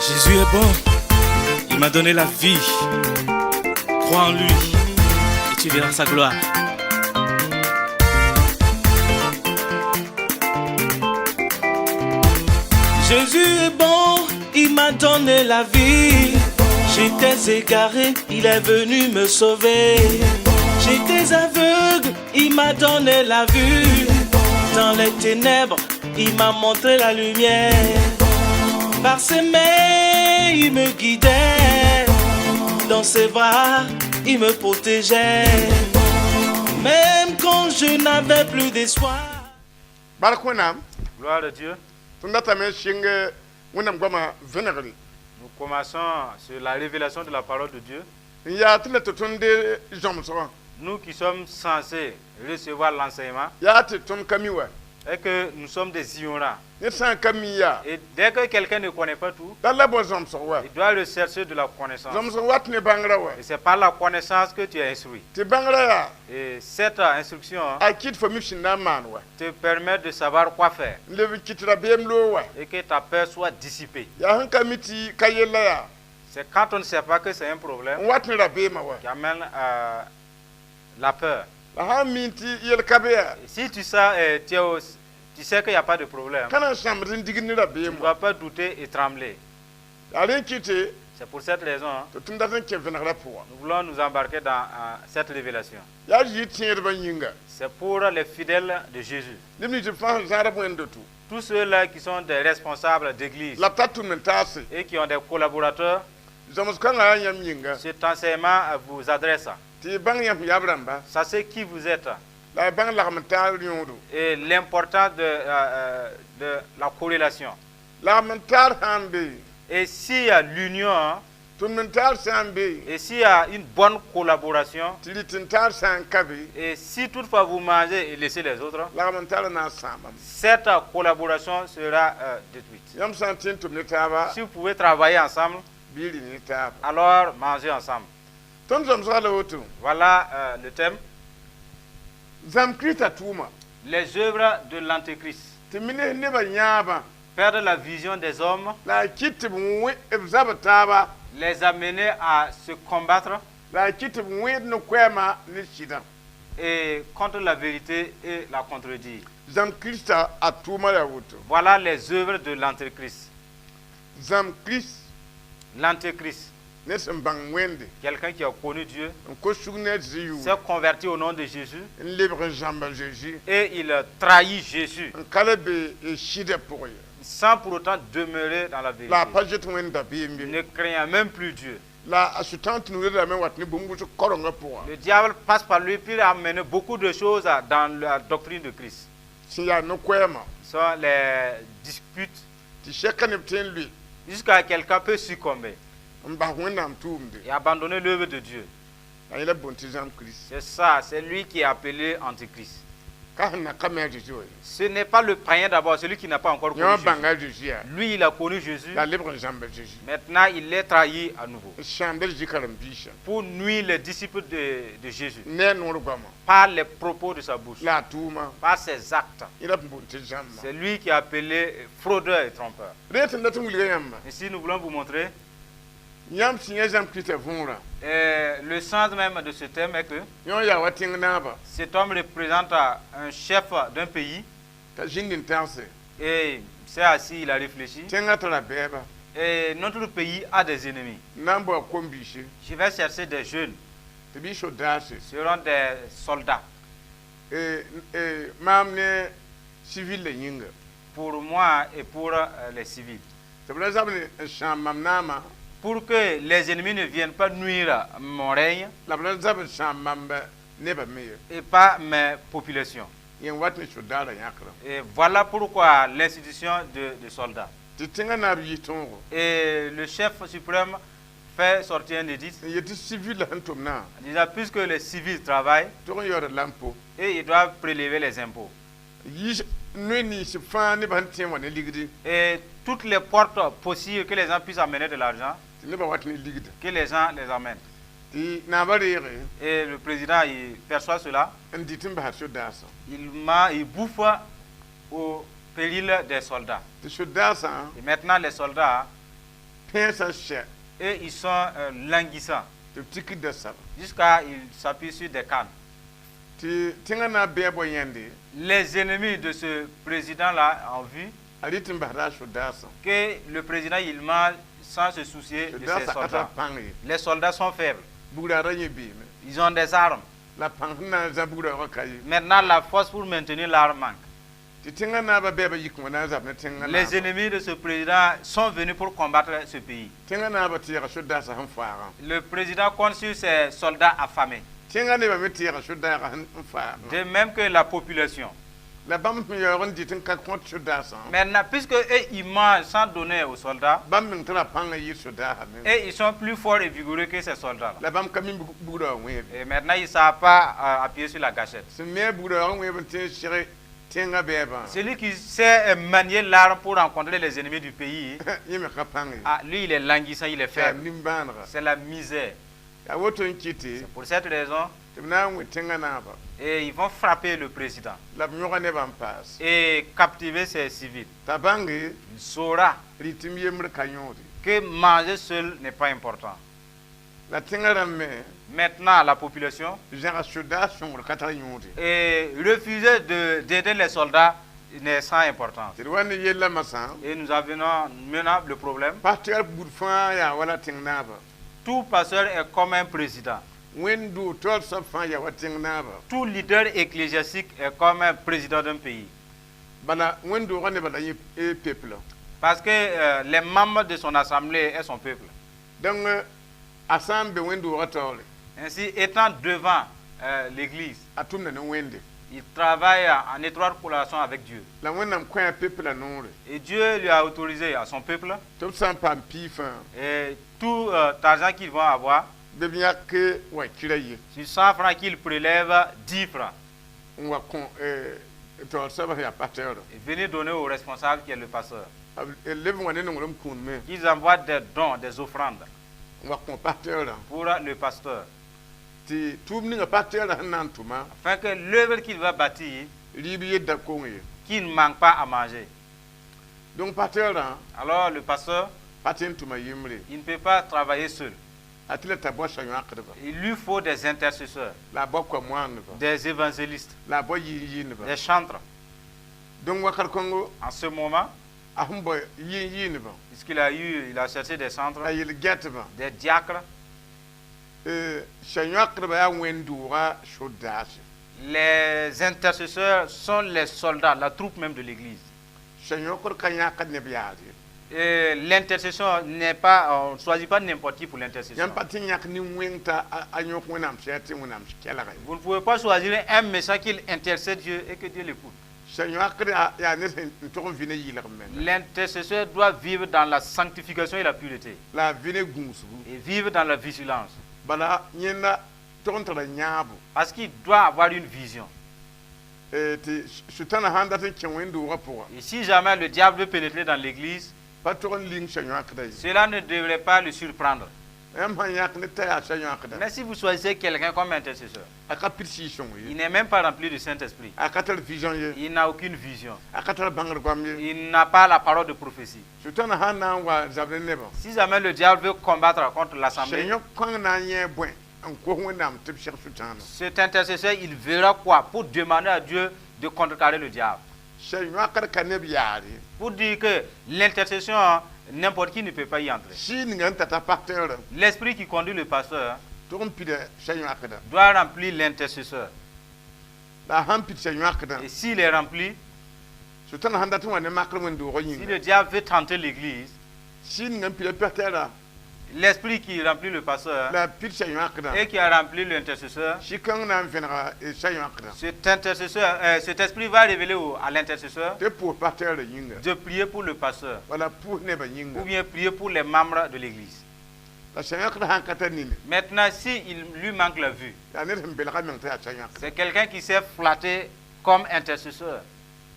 Jésus est bon. Il m'a donné la vie. Crois en lui et tu verras sa gloire. Jésus est bon, il m'a donné la vie. J'étais égaré, il est venu me sauver. J'étais aveugle, il m'a donné la vue. Dans les ténèbres, il m'a montré la lumière. Par ses mains, il me guidait. Dans ses bras, il me protégeait. Même quand je n'avais plus d'espoir. Bark Wẽnnaam. Gloire à Dieu. Tõnd datame n sɩng Wẽnnaam goamã vẽnegre. Nous commençons sur la révélation de la parole de Dieu. N yaa tɩ la tɩ tõnd de zãmsgã. Nous qui sommes censés recevoir l'enseignement yaa tɩ tõnd ka mi wa. Et que nous sommes des ignorants. Ned sã n ka mi yaa, Et dès que quelqu'un ne connaît pas tout, la la bao zãmsg wa. Il doit rechercher de la connaissance. Zãmsg wat ne bãngrã wa. Et c'est par la connaissance que tu es instruit. Tɩ bãngrã yaa, Et cette instruction, hein, a kɩt fo mi sẽn na n maan wa. Te permet de savoir quoi faire N leb n kɩt rabeem loog wa. Et que ta peur soit dissipée. Yaa sẽn ka mi tɩ ka yella yaa, C'est quand on ne sait pas que c'est un problème n wat ne rabeemã wa. Qui amène la peur. La sã n mi tɩ yel ka be yaa, Et si tu sais, tu sais qu'il n'y a pas de problème, ka na n sãmbd n digd ne tu rabeem ne wa. vas pas douter et trembler. Yaa rẽ n kɩte C'est pour cette raison, hein, tɩ tõnd dat n kẽ vẽnegrã pʋga. Nous voulons nous embarquer dans cette révélation. Yaa zɩɩ tẽedbã yĩnga. C'est pour les fidèles de Jésus. Neb nins fãa sẽn zãad b wẽnd-to. Tous ceux-là qui sont des responsables d'église La b tar tʋm n taase. Et qui ont des collaborateurs, Zãms-kãngã yaa yãmb yĩnga. Cet enseignement vous adresse. Tɩ y bãng yãmb yab rãmba. Sachez qui vous êtes La y bãng lagm n taar yõodo. Et l'importance de la corrélation. Lagm n taar sã n be. Et s'il y a l'union, hein, Tʋm n taar sã n be. Et s'il y a une bonne collaboration, Tɩ rɩt n taar sã n ka be. Et si toutefois vous mangez et laissez les autres, Lagm n taar na n sãamame. Cette collaboration sera détruite. Yãmb sã n tẽ n tʋm ne taaba, Si vous pouvez travailler ensemble, bɩ y rɩ ne taaba. Alors mangez ensemble. Tõnd zãmsga la woto. Voilà le thème. Zãmb Kirista tʋʋma. Les œuvres de l'Antéchrist. Tɩ mine nebã yãabã. Perdre la vision des hommes, La a kɩt tɩ b wẽ b zab taaba. Les amener à se combattre La a kɩt tɩ b wẽed ne koɛɛma ne sɩdã. Et contre la vérité et la contredire. Zãmb Kirista a tʋʋma la woto. Voilà les œuvres de l'Antéchrist. Zãmb Kirist. L'Antéchrist, Ned sẽn bãng Wẽnde. Quelqu'un qui a connu Dieu, N kos sug ne a Zezi s'est yʋʋre. Converti au nom de Jésus N lebg n zãmba Zeezi. Et il trahit Jésus N ka le be sɩdã pʋgẽ ye. Sans pour autant demeurer dans la vérité. La a pa zoet Wẽnd dabeem ye. Ne craignant même plus Dieu. La a sʋtãan tũnugrã lame n wat ne bũmb wʋsg korengã pʋgã. Le diable passe par lui puis il a amené beaucoup de choses dans la doctrine de Christ. Sẽn yaa no-koɛɛmã. Ce sont les disputes Tɩ sɛka neb tõe n lʋɩ. Jusqu'à quelqu'un peut succomber N bas Wẽnnaam tʋʋmde. Et abandonner l'œuvre de Dieu. La yẽla bõn tɩ zãmb Kirist. C'est ça, c'est lui qui est appelé Antichrist. Ka sẽn na ka me a Zeezi wa ye. Ce n'est pas le païen d'abord, celui qui n'a pas encore connu Yã wã Jésus. bãnga Zeezi yaa. Lui, il a connu Jésus. La a lebg n zãmba Zeezi. Maintenant, il est trahi à nouveau N sãamda Zeezi karen-biisã. Pour nuire les disciples de Jésus Ne a noor goama. Par les propos de sa bouche, La a tʋʋma. Par ses actes. Yẽla bõn tɩ zãmba. C'est lui qui est appelé fraudeur et trompeur. Rẽ tɩ n dat n wilga yãmba. Ici, nous voulons vous montrer Yãmb sẽn yã zãmb Kirista võorã. Le sens même de ce thème est que Yõ yaa wa tẽng naaba. Cet homme représente un chef d'un pays T'a zĩnd n tagse. Et s'est assis, il a réfléchi. Tẽngã tara bɛɛba. Et notre pays a des ennemis. N na n bao kom-biise. Je vais chercher des jeunes, Tɩ bɩ sodaase. Seront des soldats. Maam ne civil la yĩnga. Pour moi et pour les civils. Tɩ b ra zab ne n sãam mam naamã. Pour que les ennemis ne viennent pas nuire à mon règne La b ra zab n sãam mamb nebã me ye. Et pas mes populations. Yẽ wat ne sodaarã yãkrã. Et voilà pourquoi l'institution de soldats. Tɩ tẽngã naab yɩ tõogo. Et le chef suprême fait sortir un édit N yet tɩ civil la sẽn tʋmnã. En disant puisque les civils travaillent Tog n yaooda lampo. Et ils doivent prélever les impôts. Yis noe nins fãa nebã sẽn tẽ wã ne ligdi. Et toutes les portes possibles que les gens puissent amener de l'argent, Tɩ nebã wat ne ligda. Que les gens les amènent. Tɩ naabã reege. Et le président, il perçoit cela, N dɩt n basa sodaasã. il bouffe au péril des soldats. Tɩ sodaasã Et maintenant, les soldats, pẽesã sɛ eux, ils sont languissants tɩ b tikda saba. Jusqu'à ils s'appuient sur des cannes. Tɩ tẽngã na n bɩ a bao yãnde Les ennemis de ce président-là ont vu a rɩt n basda a sodaasã. Que le président, il mange sans se soucier de ses Sodaasã ka tar soldats. pãng ye. Les soldats sont faibles. Bugraada yẽ beeme. Ils ont des armes. La pãng sẽn na n zã bugraoogã ka ye. Maintenant, la force pour maintenir l'arme manque. Tɩ tẽngã naabã bɛɛbã yik wã na n zab ne tẽngã Les naaba. Ennemis de ce président sont venus pour combattre ce pays. Tẽngã naabã tɩ sodaasã sẽn faagã. Le président compte sur ses soldats affamés. Tẽngã nebã me tɩɛga sodaagã sẽn faagã. De même que la population. La bãmb sẽn yaoog n dɩt n ka kõt sodaasã Maintenant, puisque eux, ils mangent sans donner aux soldats, bãmb meng tara pãngã yɩ sodaasã meng. Et ils sont plus forts et vigoureux que ces soldats-là. La bãmb ka mi bugraoog wẽebe. Et maintenant, ils ne savent pas appuyer sur la gâchette. Sẽn me a bugraoog wẽeb n tẽ n seg tẽngã bɛɛbã Celui qui sait manier l'arme pour rencontrer les ennemis du pays, yẽ me ka pãng ye. Ah, lui, il est languissant, il est Yaa faible. nimbãanega. C'est la misère. Yaa woto n kɩte C'est pour cette raison, tɩ b na n wẽ tẽngã naaba et ils vont frapper le président la b yõga nebã n paas. Et captiver ses civils. T'a bãnge Il saura rɩtɩm yembr ka yõode. Que manger seul n'est pas important. La tẽngã rãmb me Maintenant, la population zãgs sodaas sõngr ka tar yõode. Et refuser d'aider les soldats n'est sans importance. Tɩ d wa ne yella masã Et nous avons maintenant le problème. Pasteur bud fãa yaa wala tẽng naaba. Tout pasteur est comme un président. Wẽnd-doog taoor soab fãa yaa wa tẽng naaba. Tout leader ecclésiastique est comme un président d'un pays. Bala wẽnd-doogã nebã la yẽ peuple. Parce que les membres de son assemblée est son peuple. Donc a sã n be wẽnd-doogã taoore Ainsi, étant devant l'église, a tʋmda ne Wẽnde. Il travaille en étroite collaboration avec Dieu. La Wẽnnaam kõ a peuple la noore Et Dieu lui a autorisé à son peuple, tɩ b sã n paam pii fãa et tout argent qu'ils vont avoir, bɩ b yãk wa kɩra ye sur 100 francs qu'il prélève 10 francs. N wa kõ taoor soabã sẽn yaa pasteur. Et venir donner au responsable qui est le pasteur. B leb n wa ne nonglem kũun me Qu'ils envoient des dons, des offrandes n wa kõ pasteur pour le pasteur. Tɩ tʋʋm ninga pasteur sẽn na n tʋma Afin que l'œuvre qu'il va bâtir, rɩɩb yedda kong ye. Qu'il ne manque pas à manger. Donc pasteur Alors le pasteur, pa tõe n tʋma yembre. Il ne peut pas travailler seul. A tɩ la t'a bao sa-yõakdba. Il lui faut des intercesseurs, La a bao koa-moandba. Des évangélistes, La a bao yɩɩn-yɩɩndba. Des chantres. Donc wakat kõngo En ce moment, a sẽn bao yɩɩn-yɩɩndbã puisqu'il a eu, il a cherché des chantres, a yel gɛtbã des diacres, sa-yõakdbã yaa wẽnd-doogã sodaase. Les intercesseurs sont les soldats, la troupe même de l'église. Sa-yõkd ka yãkd neb yaad ye. Et l'intercession n'est pas, on ne choisit pas n'importe qui pour l'intercession. Yãmb pa tɩ yãk nin-wẽng t'a a yõk Wẽnnaam sɛɛr tɩ Wẽnnaam kelga ye. Vous ne pouvez pas choisir un méchant qu'il intercède Dieu et que Dieu l'écoute. Sa-yõakd yaa ned sẽn n tog n vɩ ne yɩlg menga. L'intercesseur doit vivre dans la sanctification et la pureté La a vɩ ne gũusgu. Et vivre dans la vigilance. Bala yẽnda tog n tara yãabo. Parce qu'il doit avoir une vision. Tɩ sʋtãna sãn dat n kẽ wẽnd-doogã pʋga Et si jamais le diable veut pénétrer dans l'église, pa tog n ling sa-yõakda ye. Cela ne devrait pas le surprendre. Yãmb sãn yãk ne t'a yaa sa-yõakda Mais si vous choisissez quelqu'un comme intercesseur, a ka pid sɩɩg-sõng il ye. N'est même pas rempli du Saint-Esprit. A ka tar vision ye. Il n'a aucune vision. A ka tar bãngr goam ye. Il n'a pas la parole de prophétie. Sʋtãna sãn na n wa zabr ne nebã Si jamais le diable veut combattre contre l'assemblée, sa-yõk kõng na n yẽ bõe n kos Wẽnnaam tɩ b seg sʋtãana. Cet intercesseur, il verra quoi pour demander à Dieu de contrecarrer le diable. Sa-yõakd ka neb yaad ye. Pour dire que l'intercession, n'importe qui ne peut pas y entrer. Sɩɩg ninga n tata pasteur L'esprit qui conduit le pasteur tog n pida sa-yõakda. Doit remplir l'intercesseur. La a sãn pid sa-yõakdã Et s'il est rempli, sʋtãna sãn dat n wa ne makr wẽnd-doogã si yĩnga le diable veut tenter l'église, sɩɩg ninga n pida pasteur l'esprit qui remplit le pasteur la a pid sa-yõakdã et qui a rempli l'intercesseur, sɩ-kãng na n vẽnega sa-yõakdã cet intercesseur, cet esprit va révéler à l'intercesseur tɩ pʋʋs pasteur yĩnga de prier pour le pasteur wala pʋʋs nebã yĩnga. Ou bien prier pour les membres de l'église. La sa-yõakd sãn ka tar nini Maintenant, si il lui manque la vue, yaa ned sẽn belga meng tɩ yaa sa-yõakda c'est quelqu'un qui s'est flatté comme intercesseur.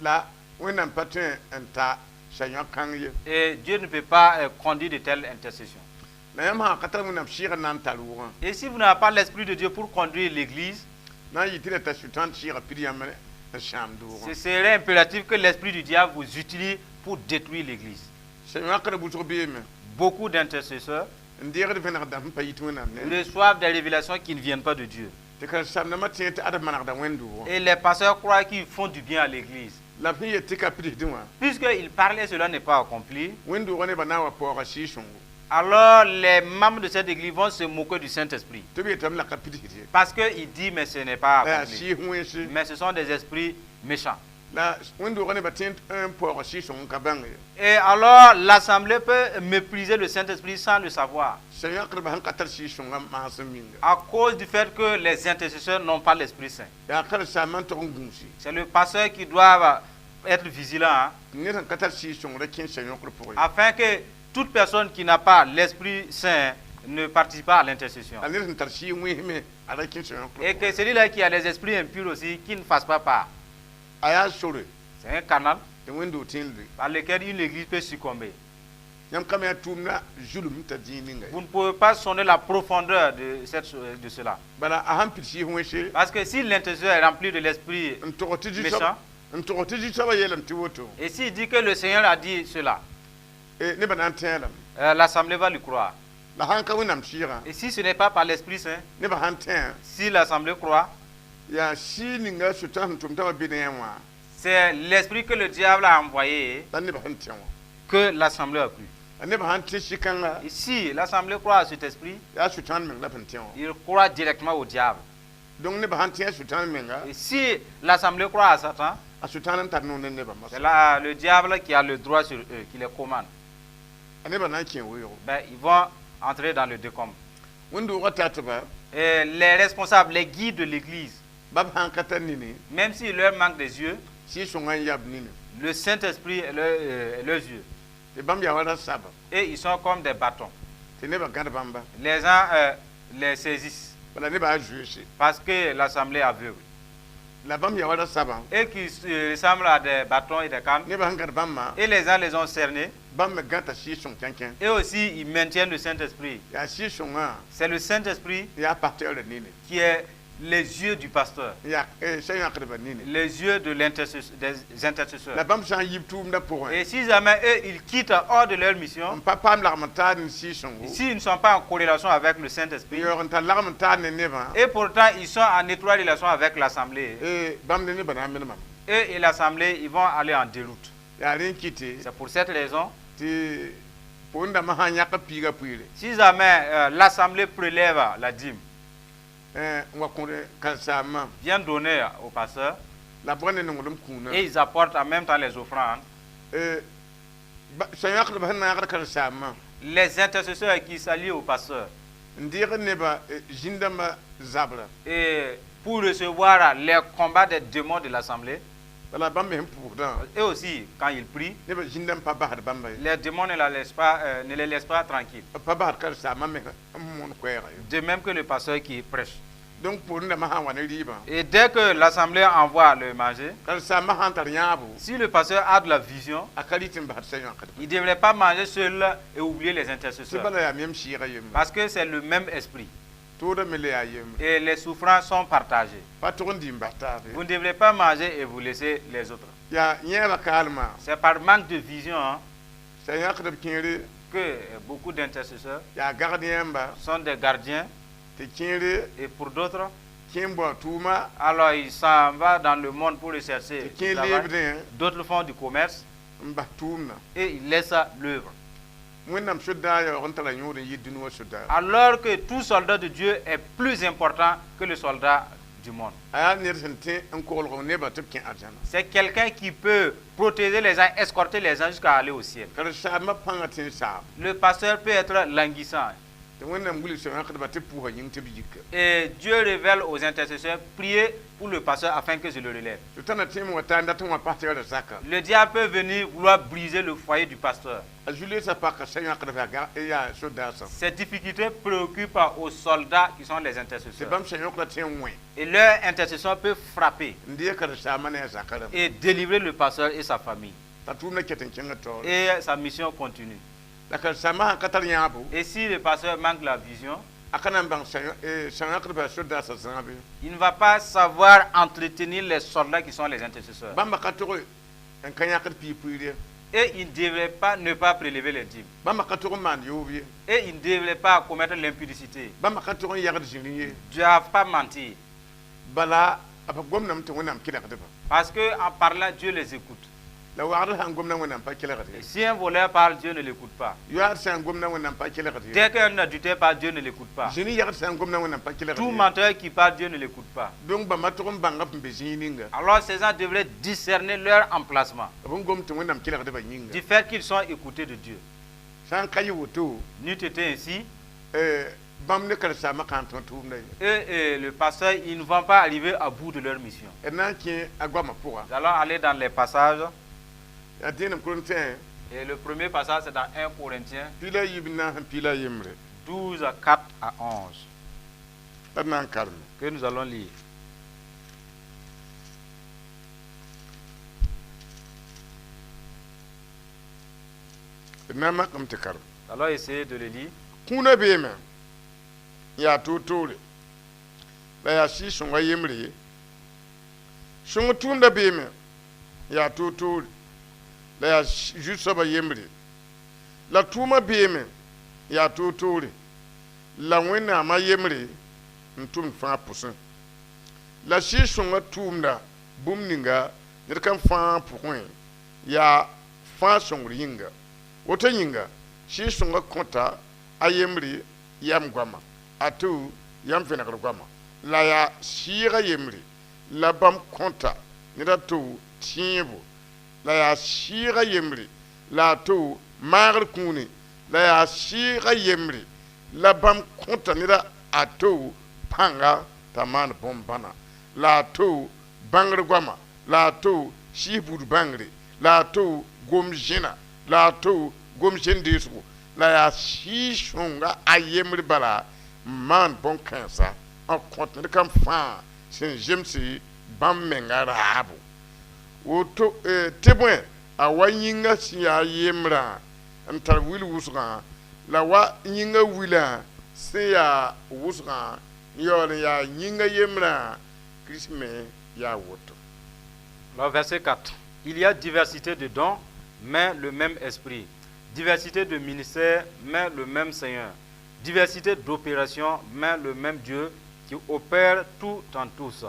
La Wẽnnaam pa tõe n ta sa-yõk-kãng ye. Et Dieu ne peut pas conduire de telles intercessions. La yãmb sã ka tar Wẽnnaam sɩɩgã na n tar wʋgã Et si vous n'avez pas l'Esprit de Dieu pour conduire l'église, na n yɩ tɩ la t'a sʋtãan sɩɩgã pid yãmb N sãam doogã. Ce serait impératif que l'esprit du diable vous utilise pour détruire l'église. Sã-yãkdb wʋsg beeme Beaucoup d'intercesseurs n deegd vẽnegdã sẽn pa yit Wẽnnaam ne reçoivent des révélations qui ne viennent pas de Dieu. Tɩ karen-saamdãmbã tẽ tɩ ad b manegda wẽnd-doogã. Et les pasteurs croient qu'ils font du bien à l'église. La b sẽn yet tɩ ka pidsdẽ wã, Puisqu'ils parlent et cela n'est pas accompli, wẽnd-doogã nebã na n wa paooga sɩɩg-sõngo alors les membres de cette église vont se moquer du Saint-Esprit. Tɩ b yetame la ka pidsd ye. Parce qu'il dit, mais ce n'est pas La yaa accompli. sɩɩs wẽnse. Mais ce sont des esprits méchants. La wẽnd-doogã nebã tẽ n paooga sɩɩg-sõng n ka bãng ye. Et alors l'assemblée peut mépriser le Saint-Esprit sans le savoir. Sã-yãkdbã sẽn ka tar sɩɩg-sõngã maasem yĩnga. À cause du fait que les intercesseurs n'ont pas l'Esprit Saint. Yaa karen-saambã n tog n gũusi. C'est le pasteur qui doit être vigilant, hein, Ned sẽn ka tar sɩɩg-sõng ra kẽ sã-yõkr pʋgẽ. Afin que toute personne qui n'a pas l'Esprit Saint ne participe pas à l'intercession. La ned sẽn tar sɩɩg wẽnsme a ra kẽ sã-yõkr Et que pʋgẽ. celui-là qui a les esprits impurs aussi, qui ne fasse pas part. A yaa sore C'est un canal tɩ wẽnd-doog tẽ n lʋɩ. Par lequel une église peut succomber. Yãmb ka me yaa tʋʋmdã zulum t'a dĩig ninga ye. Vous ne pouvez pas sonner la profondeur de cela. Bala a sãn pid sɩɩs wẽnse Parce que si l'intercesseur est rempli de l'esprit n tog tɩ méchant, n tog tɩ zu-soabã yeelame tɩ woto, et s'il dit que le Seigneur a dit cela, nebã na n tẽe lame. L'assemblée va lui croire. La sãn ka Wẽnnaam sɩɩgã, Et si ce n'est pas par l'Esprit Saint, nebã sãn tẽ, si l'assemblée croit, yaa sɩɩg ninga sʋtã sẽn tʋm t'a wã be ne yã wã c'est l'esprit que le diable a envoyé la nebã sẽn tẽ wã. Que l'assemblée a cru. La nebã sãn tẽ sɩ-kãnga, Et si l'assemblée croit à cet esprit, yaa sʋtãan meng la b sẽn tẽ wã. Il croit directement au diable. Donc nebã sãn tẽ a sʋtãan menga, Et si l'assemblée croit à Satan, a sʋtãan n tar noor ne nebã c'est masã. là le diable qui a le droit sur eux, qui les commande. A nebã na n kẽ weoogo. Ben, ils vont entrer dans le décombre. Wẽnd-doogã tatba, Et les responsables, les guides de l'église, bab sãn ka tar nini, même s'il leur manque des yeux, sɩɩg-sõngã n yab nini. Le Saint-Esprit est leurs yeux. Tɩ bãmb yaa wa ra saba Et ils sont comme des bâtons. Tɩ nebã gãd bãmba. Les gens les saisissent Bala nebã a zoeese. Parce que l'assemblée est aveugle. La bãmb yaa wa ra sabã, Et qui se ressemblent à des bâtons et des cannes. nebã sẽn gãd bãmbã, Et les gens les ont cernés. Bãmb me gãta sɩɩg-sõng kẽnkẽ. Et aussi, ils maintiennent le Saint-Esprit. Yaa sɩɩg-sõngã C'est le Saint-Esprit yaa pasteur nini. Qui est les yeux du pasteur, Yaa sã-yãkdbã nini. Les yeux des intercesseurs. La bãmb sã n yib tʋʋmdã pʋgẽ, Et si jamais eux, ils quittent hors de leur mission, n pa paam lagm n taar ne sɩɩg-sõngo, s'ils ne sont pas en corrélation avec le Saint-Esprit, n yaoog n tar lagm n taar ne nebã, et pourtant ils sont en étroite relation avec l'Assemblée, bãmb ne nebã na n menemame. Eux et l'Assemblée, ils vont aller en déroute. Yaa rẽ n kɩte C'est pour cette raison, tɩ pʋʋn-dãmbã sã n yãk piigã pʋɩɩre, si jamais l'Assemblée prélève la dîme, n wa kõd karen-saambã, vient donner au pasteur, la b wa ne nonglem kũunã. Et ils apportent en même temps les offrandes, Sã-yãkdbã sẽn naagd karen-saambã les intercesseurs qui s'allient au pasteur, n deeg nebã zĩn-dãmbã zabra, et pour recevoir les combats des démons de l'Assemblée, bala bãmb me sẽn pʋʋsdã, et aussi quand ils prient, nebã zĩn-dãmb pa basd bãmba ye. Les démons ne les laissent pas tranquilles. B pa basd karen-saambã me n mõon koɛɛga ye. De même que le pasteur qui prêche. Donc pʋʋn-dãmbã sã n wa ne rɩɩbã, Et dès que l'assemblée envoie le manger, karen-saambã sã n tar yãabo, si le pasteur a de la vision, a ka rɩt n basd sã-yãkdba. Il ne devrait pas manger seul et oublier les Tɩ intercesseurs. Bala yaa mem sɩɩga yembre. Parce que c'est le même esprit. Tʋʋda me le yaa yembre. Et les souffrances sont partagées. Pa tʋg n dɩ n bas taab ye. Vous ne devrez pas manger et vous laisser les autres. Yaa yẽebã kaalmã, C'est par manque de vision, hein, sã-yãkdb kẽere que beaucoup d'intercesseurs yaa gardien-ba sont des gardiens tɩ kẽere et pour d'autres, kẽ n bao tʋʋma, alors ils s'en vont dans le monde pour rechercher tɩ du kẽ travail. leebdẽ D'autres font du commerce n bas tʋʋmdã. Et ils laissent l'œuvre. Wẽnnaam sodaag yaoog n tara yõod n yɩ dũni wã sodaag. Alors que tout soldat de Dieu est plus important que le soldat du monde. A yaa ned sẽn tẽ n koglg nebã tɩ b kẽ arzãna. C'est quelqu'un qui peut protéger les gens, escorter les gens jusqu'à aller au ciel. Karen-saambã pãngã tẽ n saam. Le pasteur peut être languissant. Tɩ Wẽnnaam wilg sã-yãkdbã tɩ pʋʋsã yĩng tɩ b yika. Et Dieu révèle aux intercesseurs, priez pour le pasteur afin que je le relève. Sʋtãna tẽem wa taa n dat n wã pasteur saka. Le diable peut venir vouloir briser le foyer du pasteur. A Julius a paka sã-yãkdb yaa yaa sodaasã. Ces difficultés préoccupent aux soldats qui sont les Tɩ intercesseurs. Bãmb sã-yõkda tẽ n wẽ Et leur intercession peut frapper n dee karen-saambã ne a zakã rãmba. Et délivrer le pasteur et sa famille. T'a tʋʋmdã ket n kẽngã taoore. Et sa mission continue. La karen-saambã sãn ka tar yãabo, Et si le pasteur manque la vision, A ka na n bãng sã-yãkdbã sodaasã zãabe. Il ne va pas savoir entretenir les soldats qui sont les intercesseurs. Bãmba ka tog n ka yãkd piig-puiir ye. Et il ne devrait pas ne pas prélever les dîmes. Bãmba ka tog n maan yoob ye. Et il ne devrait pas commettre l'impudicité. Bãmba ka tog n yagd zĩri ye. Ne doivent pas mentir. Bala a pa gomdame tɩ Wẽnnaam kelgdba. Parce qu'en parlant, Dieu les écoute. La wagd sã n gomda Wẽnnaam pa kelgd Et ye. si un voleur parle, Dieu ne l'écoute pas. Yoaad sã n gomda Wẽnnaam pa kelgd ye. Dès qu'un adultère parle, Dieu ne l'écoute pas. Zĩni yagd sã n gomda Wẽnnaam pa kelgd Tout ye. menteur qui parle, Dieu ne l'écoute pas. Donc bãmba tog n bãnga b be zĩig ninga. Alors ces gens devraient discerner leur emplacement. B n gom tɩ Wẽnnaam kelgdbã yĩnga. Du fait qu'ils sont écoutés de Dieu. Sã n ka yɩ woto, N'eût été ainsi, bãmb ne karen-saambã ka n tõe tʋʋmda ye. eux et le pasteur, ils ne vont pas arriver à bout de leur mission. D na n kẽ a goamã pʋga. Nous allons aller dans les passages. Yaa dẽenem Korẽntẽ. Et le premier passage, c'est dans 1 Corinthiens 14 n 11. 12, 4 à 11, La d na n kareme. Que nous allons lire. D na n makame tɩ karem. Nous allons essayer de le lire. Kũunã beeme n yaa toor-toore la yaa sɩɩg-sõngã yembre ye. Sõng tʋʋmdã beeme n yaa toor-toore la yaa zu-soabã yembre. La tʋʋmã beeme n yaa toor-toore la Wẽnnaamã yembre n tʋmd fãa pʋsẽ. La sɩɩg-sõngã tʋʋmda bũmb ninga ned kam fãa pʋgẽ yaa fãa sõngr yĩnga. Woto yĩnga sɩɩg-sõngã kõta a yembre yam goama a tɩ yam vẽnegr goama la yaa sɩɩgã yembre la bãmb kõta ned a to tẽebo la yaa sɩɩgã yembre la a to maagr kũuni la yaa sɩɩgã yembre la bãmb kõta ned a to pãnga t'a maan bõn-bãna la a to bãngr goama la a to sɩɩs buud bãngre la a to gom zẽna la a to gom zẽn-deesgo la yaa sɩɩg-sõnga a yembre bala n maan bõn-kãensa n kõt ned kam fãa sẽn zemse bãmb menga raabo woto tɩ bõe a wa yĩngã sẽn yaa yembrã n tar wil wʋsgã la wa yĩngã wilã sẽn yaa wʋsgã n yaool n yaa yĩngã yembrã Kirist me yaa woto. Alors, verset 4. Il y a diversité de dons, mais le même esprit. Diversité de ministères, mais le même Seigneur. Diversité d'opérations, mais le même Dieu qui opère tout en tous.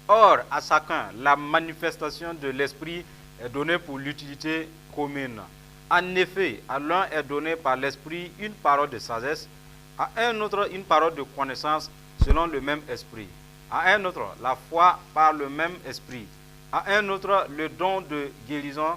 Or, à chacun, la manifestation de l'esprit est donnée pour l'utilité commune. En effet, à l'un est donné par l'esprit une parole de sagesse, à un autre une parole de connaissance selon le même esprit, à un autre la foi par le même esprit, à un autre le don de guérison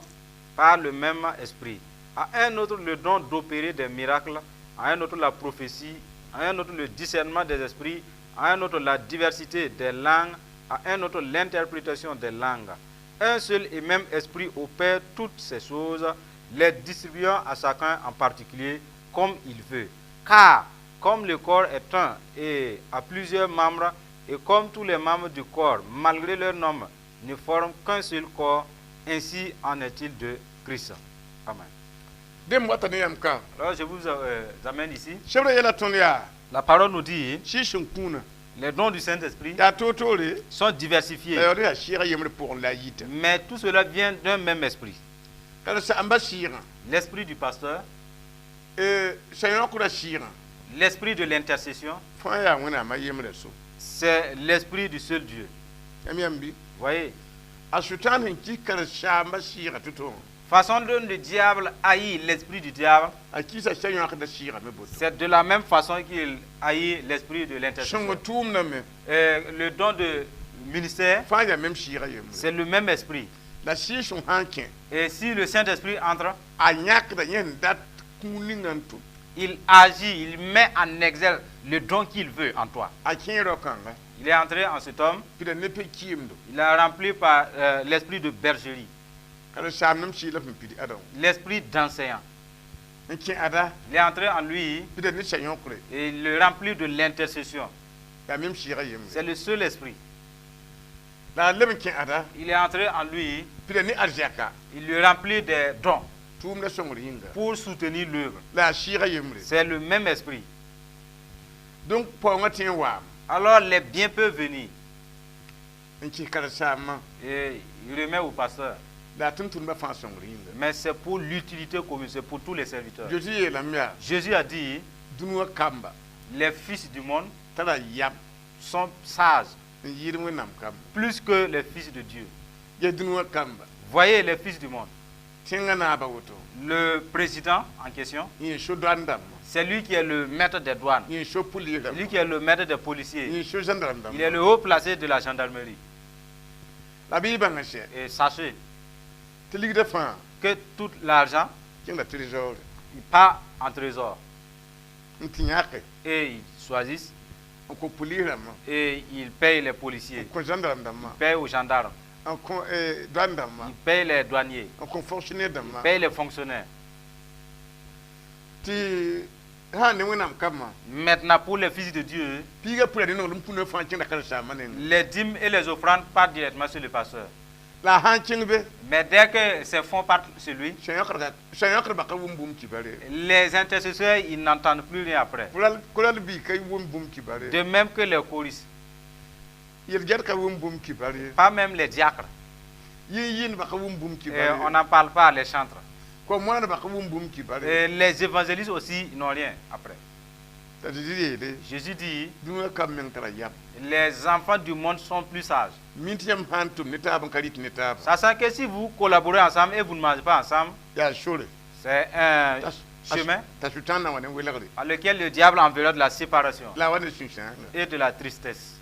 par le même esprit, à un autre le don d'opérer des miracles, à un autre la prophétie, à un autre le discernement des esprits, à un autre la diversité des langues, à un autre l'interprétation des langues. Un seul et même esprit opère toutes ces choses, les distribuant à chacun en particulier comme il veut. Car comme le corps est un et a plusieurs membres, et comme tous les membres du corps, malgré leur nombre, ne forment qu'un seul corps, ainsi en est-il de Christ. Amen. Dẽ m wata ne yãmb ka. Alors je vous amène ici. Sebrã yɛla tõnd yaa La parole nous dit, sɩɩg sẽn kũunã les dons du Saint-Esprit yaa toor-toore sont diversifiés, la yaool yaa sɩɩgã yembre pʋgẽ la a yita. Mais tout cela vient d'un même esprit. Karen-saamba sɩɩgã, L'esprit du pasteur, sã-yõkdã sɩɩgã, l'esprit de l'intercession, fãa yaa Wẽnnaamã yembrã so. C'est l'esprit du seul Dieu. Yãmb yãmb bɩ? Voyez, A Sʋtãan sẽn kis karen-saambã sɩɩgã tʋ-tʋ, façon dont le diable haït l'esprit du diable, a kisa sã-yõkdã sɩɩgã me boto. C'est de la même façon qu'il haït l'esprit de l'intercession. Sõng tʋʋmdã me, Le don de ministère, fãa yaa même sɩɩgã yembre. C'est le même esprit. La sɩɩg-sõng sã n kẽ, Et si le Saint-Esprit entre, a yãkda yẽ sẽn dat kũun ninga n tʋm. Il agit, il met en exergue le don qu'il veut en toi. A kẽ rao-kãnga, Il est entré en cet homme, pida ne pe-kɩɩmdo. Il a rempli par l'esprit de bergerie, Karen-saamdem sɩɩg la sẽn pid ãdã l'esprit d'enseignant. n kẽ ada, Il est entré en lui pida ne sa-yõkre. Et il le remplit de l'intercession. Yaa même sɩɩgã yembre. C'est le seul esprit. La a leb n kẽ ada, Il est entré en lui, pida ne arzɛka il le remplit des dons tʋʋmdã sõngr yĩnga. Pour soutenir l'œuvre. La a sɩɩgã yembre. C'est le même esprit. Donc paoongã tõe n waame Alors les biens peuvent venir. N kɩs karen-saambã Et il remet au pasteur. La a tʋm-tʋmdbã fãa sõngr yĩnga. Mais c'est pour l'utilité commune, c'est pour tous les serviteurs. Zeezi yeelame yaa Jésus a dit, dũniyã kamba les fils du monde tara yam sont sages n yɩɩd Wẽnnaam kamba. Plus que les fils de Dieu. Ya dũniyã kamba Voyez les fils du monde. Tẽngã naaba woto Le président en question, yẽ so doan dãmba c'est lui qui est le maître des douanes. Yẽ so police C'est lui dãmba qui est le maître des policiers. Yẽ so gendarme Il est dãmba le haut placé de la gendarmerie. La bɩ y bãnga sɛ Et sachez tɩ ligdã fãa que tout l'argent, kẽngda trésor il part en trésor. N tɩ yãke Et ils choisissent n kõ police dãmbã et ils payent les policiers. N kõ gendarme dãmbã Ils payent aux gendarmes. N kõ douane dãmbã Ils payent les douaniers. N kõ fonctionnaire dãmbã Ils payent les fonctionnaires. Tɩ sã n ne Wẽnnaam kambã Maintenant, pour les fils de Dieu, piigã pʋra ne nonglem kũnã fãa kẽngda karen-saambã nengẽ les dîmes et les offrandes partent directement sur le pasteur. La a sã n kẽng be Mais dès que ces fonds partent chez lui, sẽn yõkdbã ka wʋm bũmb kibare les intercesseurs, ils n'entendent plus rien après. Koral bi ka wʋm bũmb kibare De même que les choristes, yel-gɛd ka wʋm bũmb kibare pas même les diacres. Yɩn-yɩndbã ka wʋm bũmb Et kibare on n'en parle pas, les chantres. Kom-moanedbã ka wʋm bũmb kibare Et les évangélistes aussi, ils n'ont rien après. T'a Zezi yeele Jésus dit, dũniyã kam meng tara yam les enfants du monde sont plus sages. Min tɩ yãmb sã n tʋm ne taab n ka rɩt ne taaba Sachant que si vous collaborez ensemble et vous ne mangez pas ensemble, yaa sore c'est un chemin t'a sʋtãan na wa ne welgre à lequel le diable enverra de la séparation la a wa ne sũ-sãanga et de la tristesse.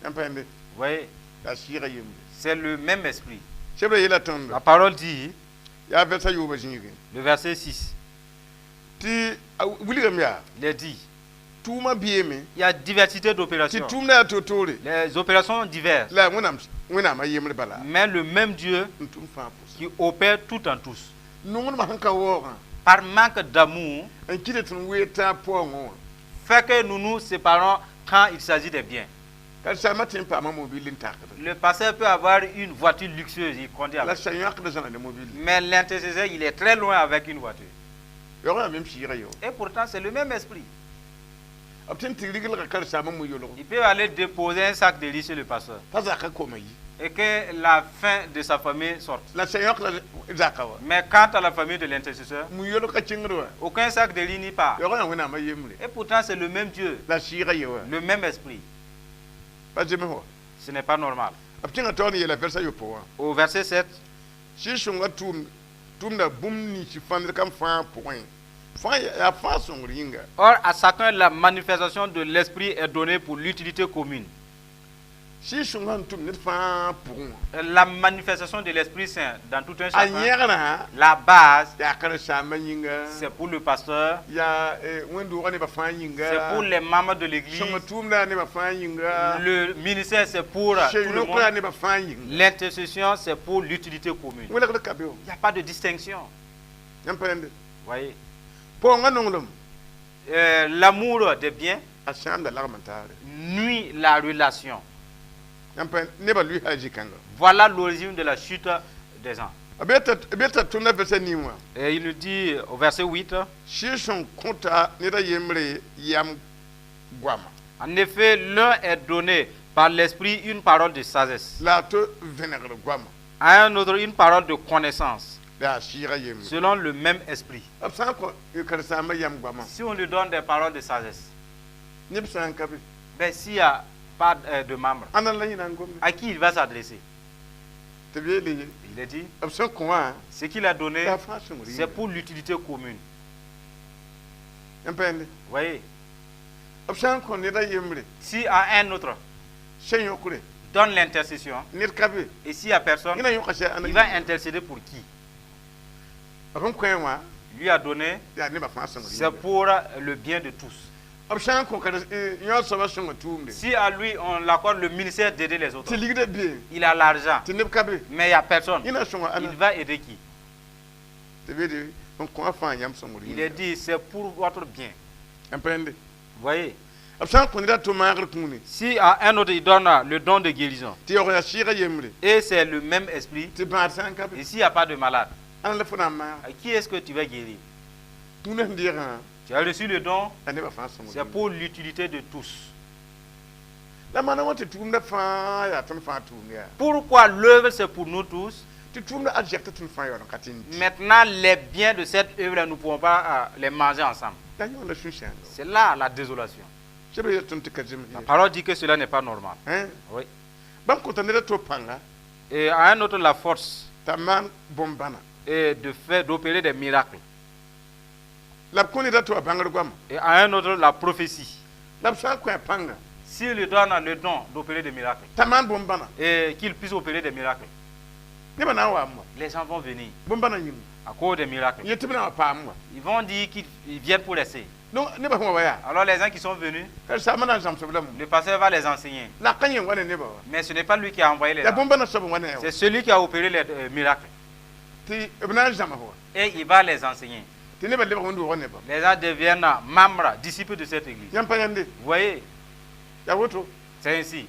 Yãmb pa yẽmbe Vous voyez, la sɩɩga yembre c'est le même esprit. Sebrã yeela tõndo La parole dit, yaa vɛrsa yoobã zĩigẽ le verset 6, tɩ a wilgame yaa il est dit, tʋʋmã beeme il y a diversité tɩ d'opérations. tʋʋmdã yaa toor-toore Les opérations diverses, la Wẽnnaam Wẽnnaamã yembre bala mais le même Dieu n tʋm fãa pʋsẽ qui opère tout en tous. Nonglmã sẽn ka waoogã Par manque d'amour, n kɩt tɩ n weed taab paoongẽ wã fait que nous nous séparons quand il s'agit des biens. Karen-saambã tõe n paama mobil n takd Le pasteur peut avoir une voiture luxueuse, il conduit la avec. sa yõkda zãna ne mobil Mais l'intercesseur, il est très loin avec une voiture. Yaoogã yaa mem sɩɩga yo Et pourtant, c'est le même esprit. B tõe n tɩ riglga karen-saambã mu-yolg Il peut aller déposer un sac de riz chez le pasteur t'a zakã koma yi et que la faim de sa famille sorte. La sẽn yõkda zaka wã Mais quant à la famille de l'intercesseur, mu-yolg ka kẽngd wã aucun sac de riz n'y part. Yaoogã yaa Wẽnnaamã yembre Et pourtant, c'est le même Dieu, la sɩɩga ye wã le même esprit. Pa zems wã Ce n'est pas normal. B kẽnga taoor n yeela vɛrsa yopoe wã Au verset 7, Sɩɩg-sõngã tʋʋm tʋmda bũmb nins fãndr kam fãa pʋgẽ fãa yaa fãa sõngr yĩnga Or, à chacun, la manifestation de l'esprit est donnée pour l'utilité commune. Sɩɩg-sõngã n tʋm ned fãa pʋgẽ wã La manifestation de l'Esprit Saint dans tout un a chacun, yẽgrã la base, yaa karen-saambã yĩnga c'est pour le pasteur, yaa wẽnd-doogã nebã fãa yĩnga c'est pour les membres de l'église, sõnga tʋʋmda nebã fãa yĩnga le ministère, c'est pour tout le sẽn-yõkra monde, nebã fãa yĩnga l'intercession, c'est pour l'utilité commune. Welgd ka be Il n'y a pas de distinction. Yãmb pa yẽnde Voyez. Paoongã nonglem L'amour des biens a sãamda lagm n taare nuit la relation. Yãmb pa nebã lʋɩsa zĩ-kãnga Voilà l'origine de la chute des gens. B yeta tõndã vɛrsa nin wã Et il nous dit au verset 8, Sɩɩg-sõng kõta ned a yembre yam goama en effet, l'un est donné par l'Esprit une parole de sagesse, la a to vẽnegr goama à un autre une parole de connaissance, la a sɩɩga yembre selon le même esprit. B sã n kõ karen-saambã yam goamã Si on lui donne des paroles de sagesse, neb sã n ka be ben, s'il n'y a pas de membres, ãnda la yẽna n gomde à qui il va s'adresser? Tɩ b yeele ye Il est dit, b sẽn kõ wã ce qu'il a donné, yaa fãa sõngr c'est yĩnga pour l'utilité commune. Yãmb pa yẽnde Vous voyez, b sã n kõ ned a yembre si à un autre sẽn yõkre donne l'intercession, ned ka be et s'il n'y a personne, yẽna yõka sɛ ãnda il va intercéder pour qui? B sẽn kõ wã Lui a donné, yaa nebã fãa sõngr c'est yĩnga pour le bien de tous. B sã n kõ yõ soabã sõnga tʋʋmde Si à lui on l'accorde le ministère d'aider les autres, tɩ ligdã bee il a l'argent, tɩ neb ka be mais il n'y a personne. Yẽna sõnga ãnda Il va aider qui? Tɩ b yeele n kõ a fãa yãmb sõngr Il est yĩnga dit, c'est pour votre bien. Yãmb pa yẽnde Vous voyez, B sã n kõ ned a to maagr kũuni si à un autre il donne le don de guérison, tɩ yaoog yaa sɩɩga yembre et c'est le même esprit, tɩ bãad sã n ka be et s'il n'y a pas de malade, ãnda la fo na n maag à qui est-ce que tu vas guérir? Kũuna sẽn deegã Tu as reçu le don, la nebã fãa sõng. C'est pour l'utilité de tous. La maana wã tɩ tʋʋmdã fãa yaa tõnd fãa tʋʋmd yaa. Pourquoi l'œuvre, c'est pour nous tous? Tɩ tʋʋmdã arzɛk tɩ tõnd fãa yaool n ka tɩ n dɩ. Maintenant, les biens de cette œuvre, nous ne pouvons pas les manger ensemble. La yõ la sũ-sãoongo. C'est là la désolation. Sebr yel tõnd tɩ ka zems La ye. parole dit que cela n'est pas normal. Hein? Oui. Bãmb kõta ned a to pãnga Et à un autre, la force t'a maan bõn-bãna. Et de faire, d'opérer des miracles. La b kõ ned a to a bãngr goama. Et à un autre, la prophétie. La b sã n kõ a pãnga S'il lui donne le don d'opérer des miracles t'a maan bõn-bãna. Et qu'il puisse opérer des miracles, Nebã na n waame wã. Les gens vont venir Bõn-bãna yĩnga. À cause des miracles. Yet tɩ b na n wa paam wã. Ils vont dire qu'ils ils viennent pour essayer. Donc nebã sẽn wa wa yaa. Alors les gens qui sont venus, Karen-saambã na n zãmsb lame. Le pasteur va les enseigner. La ka yẽ wa ne nebã wa. Mais ce n'est pas lui qui a envoyé les Yaa gens. bõn-bãna soab n wa ne a wã. C'est celui qui a opéré les miracles. Tɩ b na n zãms wa. Et il va les enseigner. Tɩ nebã lebg wẽnd-doogã nebã. Les gens deviennent membres, disciples de cette église. Yãmb pa yãnde. Vous voyez, Yaa woto. C'est ainsi.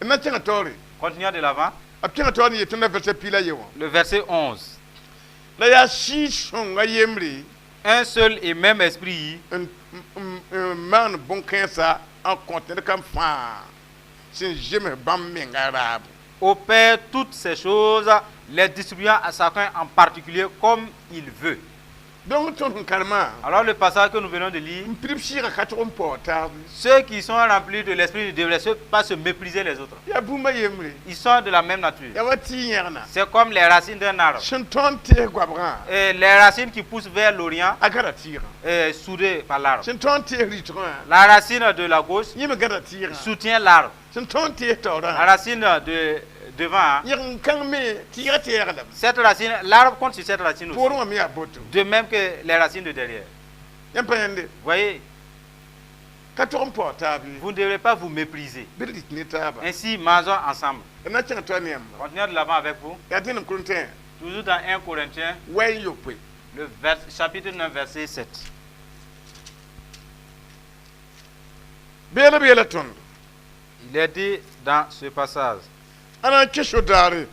D na kẽngã taoore. Continuons de l'avant. B kẽngã taoor n yet tõnd verset piig la ye wã. Le verset 11. La yaa Sɩɩg-sõngã yembre Un seul et même esprit n maan bõn-kãensã n kõt ned kam fãa sẽn zems bãmb menga raabo. Opère toutes ces choses, les distribuant à chacun en particulier comme il veut. Donc tõnd sẽn karemã Alors le passage que nous venons de lire, n pidb sɩɩgã ka tog n paoog taab. Ceux qui sont remplis de l'esprit ne devraient pas se mépriser les autres. Yaa bũmba yembre. Ils sont de la même nature. Yaa wa tɩ yẽgna. C'est comme les racines d'un arbre. Sẽn tõnd tɩs goabgã. Et les racines qui poussent vers l'Orient A gãda tɩɩgã. Est soudée par l'arbre. Sẽn tõnd tɩs rɩtgã. La racine de la gauche Yẽ me gãda tɩɩgã. Soutient l'arbre. Sẽn tõnd tɩs La taoorã. Racine de devant, hein, Yẽg n kãng me tɩɩgã tɛɛg lame. Cette racine, l'arbre compte sur cette racine aussi. Poorẽ wã me yaa boto. De même que les racines de derrière. Yãmb pa yãnde. Vous voyez, Ka tog n paoog taab ye. Vous ne devrez pas vous mépriser. Bɩ d dɩt ne taaba. Ainsi, mangeons ensemble. D na kẽng toa ne yãmba. Continuons de l'avant avec vous. Yaa dẽnem Korintẽ. Toujours dans 1 Corinthiens, Wɛ n yopoe. Le chapitre 9, verset 7. Beelb yeela tõndo. Il est dit dans ce passage: Ãna n kẽ so-daare.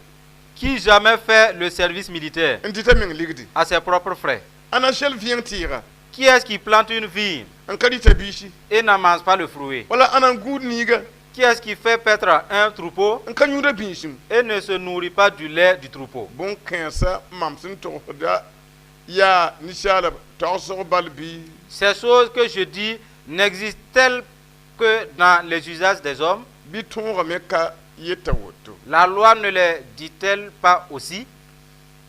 Qui jamais fait le service militaire N dɩta meng ligdi. À ses propres frais? Ãna n sel vẽeng tɩɩga. Qui est-ce qui plante une vigne N ka dɩta biisi. Et n'en mange pas le fruit? Wala ãna n gũud niiga. Qui est-ce qui fait paître un troupeau N ka yũuda bĩisim. Et ne se nourrit pas du lait du troupeau? Bõn-kãensã mam sẽn togsda yaa ninsaalb tagsg bal bɩ. Ces choses que je dis n'existent-elles que dans les usages des hommes? Bɩ tõogame ka yeta woto. La loi ne les dit-elle pas aussi?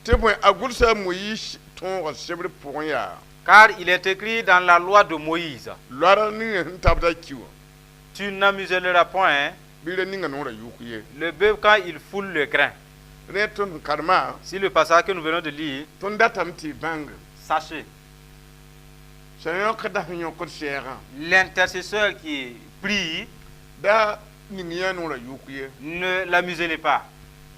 Tɩ bõe a gʋlsa a Moyiis tõogã sebr pʋgẽ yaa. Car il est écrit dans la loi de Moïse: Loara ninga sẽn tabd a ki wã. Tu n'amuselleras point, hein, Bɩ ra ninga noorã yʋk ye. Le bœuf quand il foule le grain. Rẽ tõnd sẽn karemã. Si le passage que nous venons de lire, Tõnd datame tɩ y bãnge. Sachez, Sã yõkda sẽn yõkd sɛɛgã. L'intercesseur qui prie Da ning yã noorã yʋk ye. ne l'amuselez pas.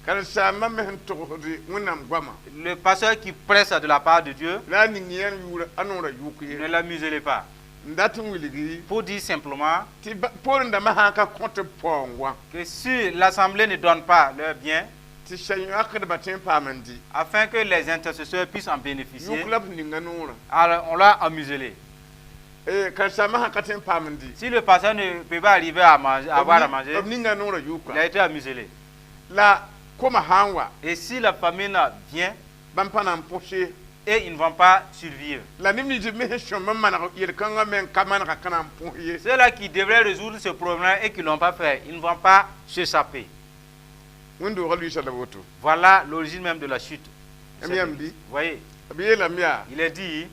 Karen-saambã me sẽn togsd Wẽnnaam goama. Le pasteur qui prêche de la part de Dieu, La a ning yã yʋʋr a noorã yʋk ye. Ne l'amuselez pas. N dat n wilgi. Pour dire simplement Tɩ poorẽ dãmbã sã n ka kõ tɩ b paoong wã. Que si l'assemblée ne donne pas leur bien, Tɩ sã-yãkdbã tõe n paam n dɩ. Afin que les intercesseurs puissent en bénéficier, Yʋk la b ninga noorã. Alors on l'a amuselé. Eh, karen-saambã sã ka tõe n paam n dɩ. Si le pasteur ne peut pas arriver à manger, à avoir à manger, B ninga noorã yʋka. Il a été amuselé. La koma sã n wa. Et si la famine vient, Bãmb pa na n pʋse. Et ils ne vont pas survivre. La neb nins me sẽn sõm n maneg yel-kãngã me n ka manega ka na n pʋs ye. Ceux-là qui devraient résoudre ce problème et qui ne l'ont pas fait, ils ne vont pas s'échapper. Wẽnd-doogã luiisa la woto. Voilà l'origine même de la chute. M yãmb bɩ. Vous voyez, B yeelame yaa. Il est dit,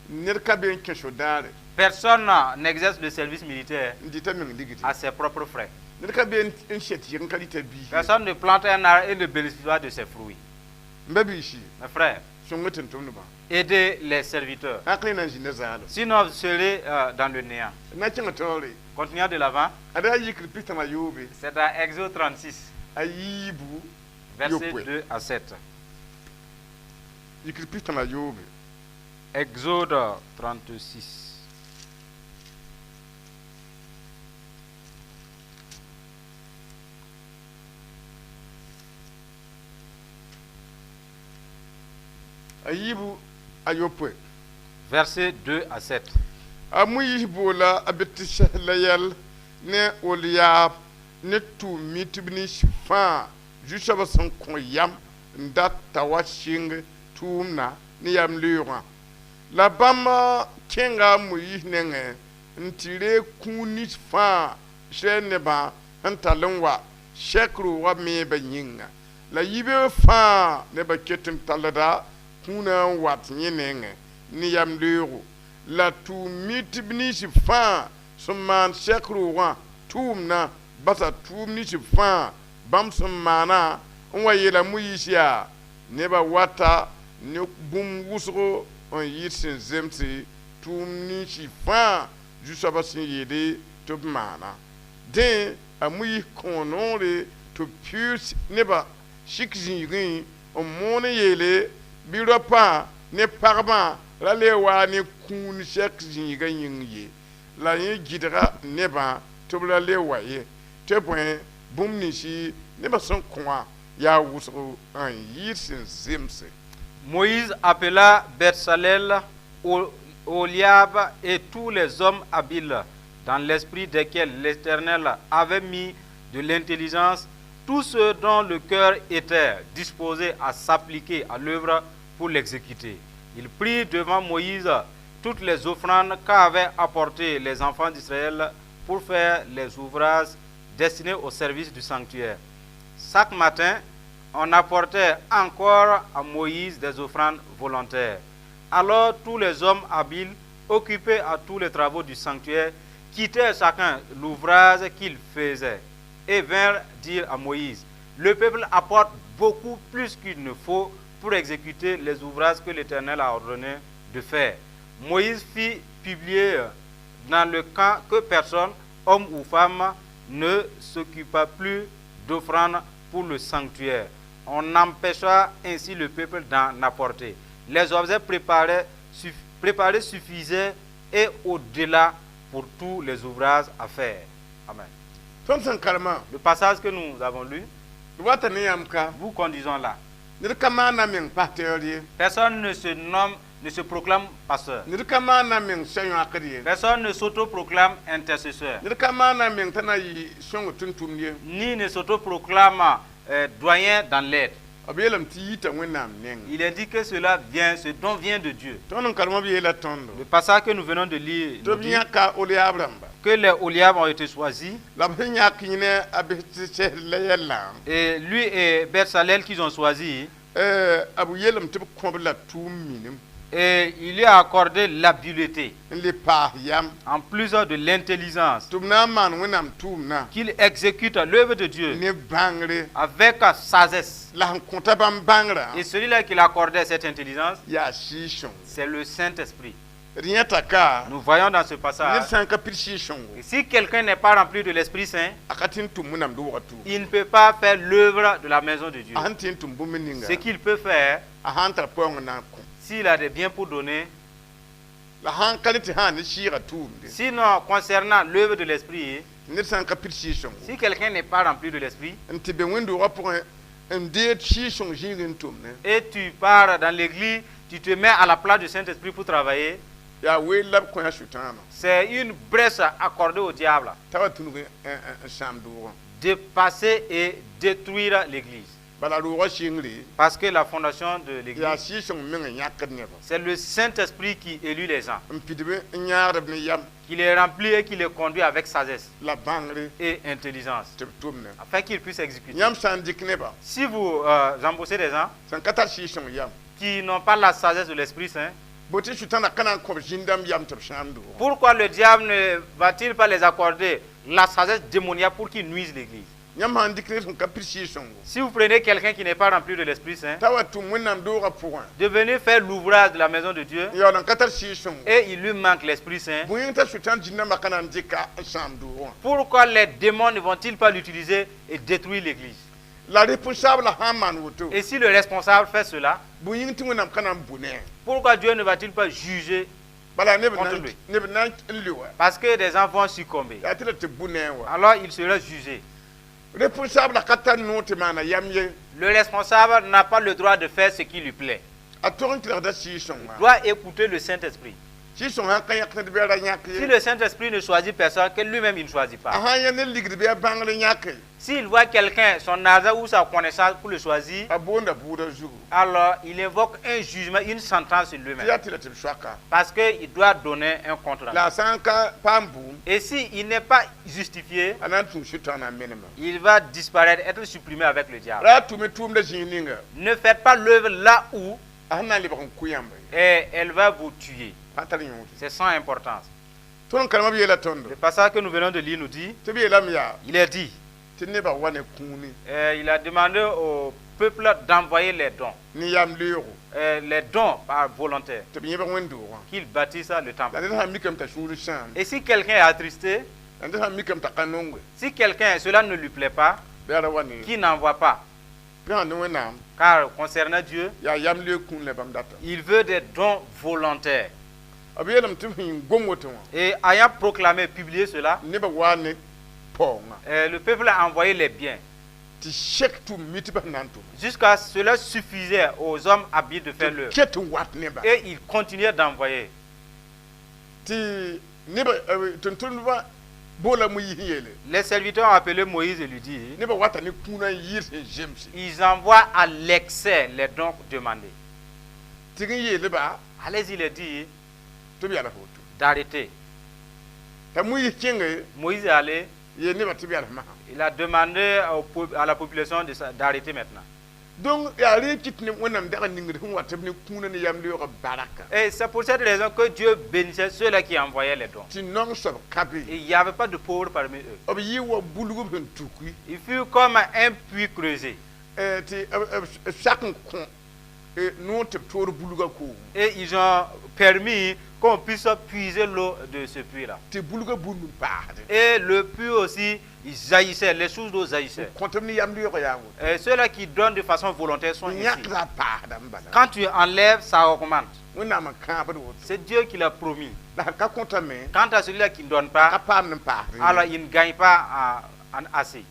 Ned ka be n kẽ so-daare. Personne n'exerce le service militaire N dɩta meng ligdi. À ses propres frais. Ned ka be n sɛ tɩɩg n ka dɩta biis ye. Personne ne plante un arbre et ne bénéficie pas de ses fruits. M ba biisi. Mes frères, Sõng tʋm-tʋmdbã. Aidez les serviteurs. Hãk na n zĩnda zaalem. Sinon, vous serez dans le néant. Na kẽngã taoore. Continuons de l'avant. Ad a yikr pistã la yoobe. C'est dans Exode 36, A yiibu versets yopoe. 2 à 7. Yikr pistã la yoobe. Exode 36. A yiibu a yopoe. Versets 2 à 7. A Moyiis boola a Betsaleɛl ne Oliyaab ne tʋʋm-mitb nins fãa zu-soabã sẽn kõ yam n dat t'a wa sɩng tʋʋmdã ne yam leoogã. La bãmb kẽnga a Moyiis nengẽ n tɩ reeg kũun nins fãa Israɛl nebã sẽn tall n wa sɛk roogã meebã yĩnga. La yibeoog fãa nebã ket n tallda kũunã n wat yẽ nengẽ ne yam leoogo. La tʋʋm-mitb nins fãa sẽn maan sɛk roogã tʋʋmdã basa tʋʋm nins fãa bãmb sẽn maana n wa yeela Moyiis yaa nebã wata ne bũmb wʋsgo n yɩ sẽn zemse tʋʋm nins fãa zu-soabã sẽn yeele tɩ b maana. Dẽ a Moyiis kõo noore tɩ b pɩʋʋs nebã sik zĩigẽ n moon n yeele bɩ raopã ne pagbã ra le waa ne kũun sɛk zĩigã yĩng ye. La yẽ gɩdga nebã tɩ b ra le wa ye tɩ bõe bũmb ninsi nebã sẽn kõ wã yaa wʋsgo n yɩɩd sẽn zemse. Moïse appela Betsalel, Oliab et tous les hommes habiles, dans l'esprit desquels l'Éternel avait mis de l'intelligence, tous ceux dont le cœur était disposé à s'appliquer à l'œuvre pour l'exécuter. Il prit devant Moïse toutes les offrandes qu'avaient apportées les enfants d'Israël pour faire les ouvrages destinés au service du sanctuaire. Chaque matin, on apportait encore à Moïse des offrandes volontaires. Alors tous les hommes habiles, occupés à tous les travaux du sanctuaire, quittèrent chacun l'ouvrage qu'il faisait et vinrent dire à Moïse: le peuple apporte beaucoup plus qu'il ne faut pour exécuter les ouvrages que l'Éternel a ordonné de faire. Moïse fit publier dans le camp que personne, homme ou femme, ne s'occupa plus d'offrandes pour le sanctuaire. On empêcha ainsi le peuple d'en apporter. Les objets préparés suffisaient et au-delà pour tous les ouvrages à faire. Amen. Tõnd sẽn karemã Le passage que nous avons lu, d wata ne yãmb ka vous conduisons là. Ned ka maan a meng pasteur ye. Personne ne se nomme, ne se proclame pasteur. Ned ka maan a meng sã-yõakd ye. Personne ne s'autoproclame intercesseur. Ned ka maan a meng t'a na yɩ sõng tʋm-tʋmd ye. Ni ne s'autoproclame doyen dans l'aide. B yeelame tɩ yita Wẽnnaam nengẽ. Il est dit que cela vient, ce don vient de Dieu. Tõnd n karemã b yeela tõndo Le passage que nous venons de lire tɩ nous b dit yãka Oliab rãmba que les Oliab ont été choisis la b sẽn yãk yẽ ne a Betsaleɛlã et lui et Betsalel qu'ils ont choisi b yeelame tɩ b kõ-b la tʋʋm minim et il lui a accordé l'habileté n le paas yam en plus de l'intelligence tɩ b na n maan Wẽnnaam tʋʋmdã qu'il exécute l'œuvre de Dieu ne bãngre avec sagesse. La sẽn kõta bãmb bãngrã Et celui-là qui l'accordait cette intelligence, yaa Sɩɩg-sõngo. C'est le Saint-Esprit. D yãta ka Nous voyons dans ce ned passage sã n ka pid Sɩɩg-sõngo que si quelqu'un n'est pas rempli de l'Esprit Saint, a ka tɩ n tʋm Wẽnnaam doogã tʋʋm. Il ne peut pas faire l'œuvre de la maison de Dieu. A sẽn tɩ n tʋm bũmb ninga Ce qu'il peut faire, a sã n tar paoong n na n kõ s'il a des biens pour donner, la sãn ka ne tɩ sã ne sɩɩga tʋʋmde sinon concernant l'œuvre de l'Esprit, ned sã n ka pid Sɩɩg-sõngo si quelqu'un n'est pas rempli de l'Esprit n tɩ be wẽnd-doogã pʋgẽ n deed Sɩɩg-sõng zĩig n tʋmne et tu pars dans l'église, tu te mets à la place du Saint-Esprit pour travailler, yaa weel la b kõ Sʋtãanã c'est une brèche accordée au diable t'a wa tũnug n sãam doogã. De passer et détruire l'église. Bala roogã sɩngre Parce que la fondation de yaa l'église, Sɩɩg-sõng meng n yãkd nebã c'est le Saint-Esprit qui élit les gens, n pidb n yãagdb ne yam qui les remplit et qui les conduit avec sagesse la bãngre et intelligence, tɩ b tʋmne. Afin qu'ils puissent exécuter. Yãmb sã n dɩk nebã Si vous embauchez des gens sẽn ka tar Sɩɩg-sõng yam qui n'ont pas la sagesse de l'Esprit Saint, bõe tɩ Sʋtãanã ka na n kõ b zĩn-dãmb yam tɩ b sãam doogã? Pourquoi le diable ne va-t-il pas les accorder la sagesse démoniaque pour qu'ils nuisent l'église? Yãmb sã n dɩk ned sẽn ka pid Sɩɩg-sõngo Si vous prenez quelqu'un qui n'est pas rempli de l'Esprit Saint, t'a wa tʋm Wẽnnaam doogã pʋgẽ de venir faire l'ouvrage de la maison de Dieu, n yaool n ka tar Sɩɩg-sõngo et il lui manque l'Esprit Saint, bõe yĩng t'a Sʋtãan zĩn-dãmbã ka na n dɩka n sãam doogã? Pourquoi les démons ne vont-ils pas l'utiliser et détruire l'église? La responsable sã n maan woto Et si le responsable fait cela, bõe yĩng tɩ Wẽnnaam ka na n bʋ ne pourquoi Dieu ne va-t-il pas juger bala neb contre lui? Neb na n le wa. Parce que des gens vont succomber. Yaa tɩ la tɩ bʋ ne wa. Alors il sera jugé. Responsable ka tar noor tɩ maana yam ye. Le responsable n'a pas le droit de faire ce qui lui plaît. A tog n kelgda Sɩɩg-sõngã. Doit écouter le Saint-Esprit. Sɩɩg-sõng sãn ka yãk ned bɩ a ra yãk Si ye. Le Saint-Esprit ne choisit personne, que lui-même il ne choisit A pas. Sãn yã ne ligd bɩ a bãngr yãke. S'il voit quelqu'un, son argent ou sa connaissance pour le choisir, A boonda bʋʋda zugu. Alors il invoque un jugement, une sentence sur Tɩ lui-même. Yaa tɩ la tɩ b soaka. Parce qu'il doit donner un compte rendu. La a sã n ka paam bʋʋm, Et s'il n'est pas justifié, a na n tũu Sʋtãanã n menemã. Il va disparaître, être supprimé avec le diable. Ra a tʋme tʋʋmda zĩig ninga Ne faites pas l'œuvre là où a sẽn na n lebg n kʋ yãmba ye. Et elle va vous tuer. Pa tar yõod. C'est sans importance. Tõnd n karema b yeela tõndo Le passage que nous venons de lire nous dit, tɩ b yeelame yaa il est dit, tɩ nebã wa ne kũuni il a demandé au peuple d'envoyer les dons, ne yam leoogo les dons par volontaire, tɩ b yẽbg wẽnd-doogã. Qu'il bâtisse le temple. La ned sã n mikame t'a sũur sãam, Et si quelqu'un est attristé, la ned sã n mikame t'a ka nonge, si quelqu'un, cela ne lui plaît pas, bɩ a ra wa ne qu'il n'envoie pas. Bɩ sãn ne Wẽnnaam Car concernant Dieu, yaa yam leoog kũun la bãmb data. Il veut des dons volontaires. B yeelame tɩ b sẽn gom woto wã, Et ayant proclamé, publié cela, nebã waa ne paoongã le peuple a envoyé les biens. Tɩ sek tʋm mi tɩ b sẽn na n tʋm. Jusqu'à cela suffisait aux hommes habiles de faire l'œuvre. Tɩ ket n wat nebã. Et ils continuaient d'envoyer. Tɩ nebã tʋm-tʋmdbã boola Moyiis n yeele Les serviteurs ont appelé Moïse et lui dit, nebã wata ne kũunã n yɩɩr sẽn zemse. Ils envoient à l'excès les dons demandés. Tɩ n yeelba Allez-y, il dit tɩ b yals woto. D'arrêter. T'a Moyiis kẽnge Moïse est allé, yeel nebã tɩ b yals masã. Il a demandé à la population d'arrêter maintenant. Donc yaa rẽ kɩt ne Wẽnnaam dag n ningd sẽn wa tɩ b ne kũunã ne yam leoogã baraka. Et c'est pour cette raison que Dieu bénissait ceux-là qui envoyaient les dons. Tɩ naong soab ka be. Et il n'y avait pas de pauvres parmi eux. B yɩ wa bulg b sẽn tuki. Il fut comme un puits creusé. Tɩ b sak n kõ noor tɩ b toor bulgã koom. Et ils ont permis qu'on puisse puiser l'eau de ce puits-là. Tɩ bulgã bũmb n paasde. Et le puits aussi, il jaillissait, les sources d'eau jaillissaient. Kõ tɩ b ne yam leoogã yaa woto. Et ceux-là qui donnent de façon volontaire sont ici. Yãkda a paasda n bala. Quand tu enlèves, ça augmente. Wẽnnaam n kãabd woto. C'est Dieu qui l'a promis. La sẽn ka kõta me, Quant à celui-là qui ne donne ka pas, paam n paasd. Alors il ne gagne pas assez.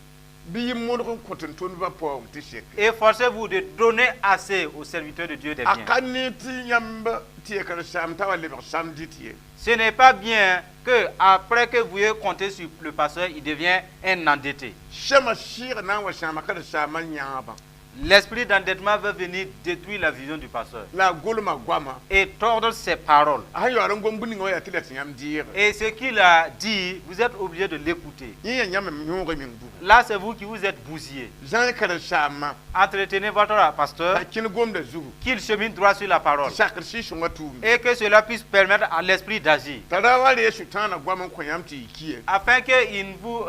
Bɩ yɩ modg n kõ tʋm-tʋmdbã paoong tɩ seke. Efforcez-vous de donner assez aux serviteurs de Dieu des A biens. Ka ne tɩ yãmb tɩ ya karen-saam t'a wa lebg samdɩt ye. Ce n'est pas bien que après que vous ayez compté sur le pasteur, il devient un endetté. Sẽma sɩɩg na n wa sãama karen-saamã yãabã. L'esprit d'endettement va venir détruire la vision du pasteur La a golma goama. Et tordre ses paroles. A sẽn yaool n gom bũ ninga wã yaa tɩ la tɩ yãmb deege. Et ce qu'il a dit, vous êtes obligé de l'écouter. Yẽ yaa yãmb m yõog meng bugu. Là, c'est vous qui vous êtes bousillé. Zãag karen-saamã Entretenez votre pasteur, t'a kẽn gomda zugu qu'il chemine droit sur la parole. Tɩ sakr Sɩɩg-sõngã tʋʋmde. Et que cela puisse permettre à l'esprit d'agir. T'a ra wa reeg Sʋtãanã goam n kõ yãmb tɩ y ki ye. Afin qu'il ne vous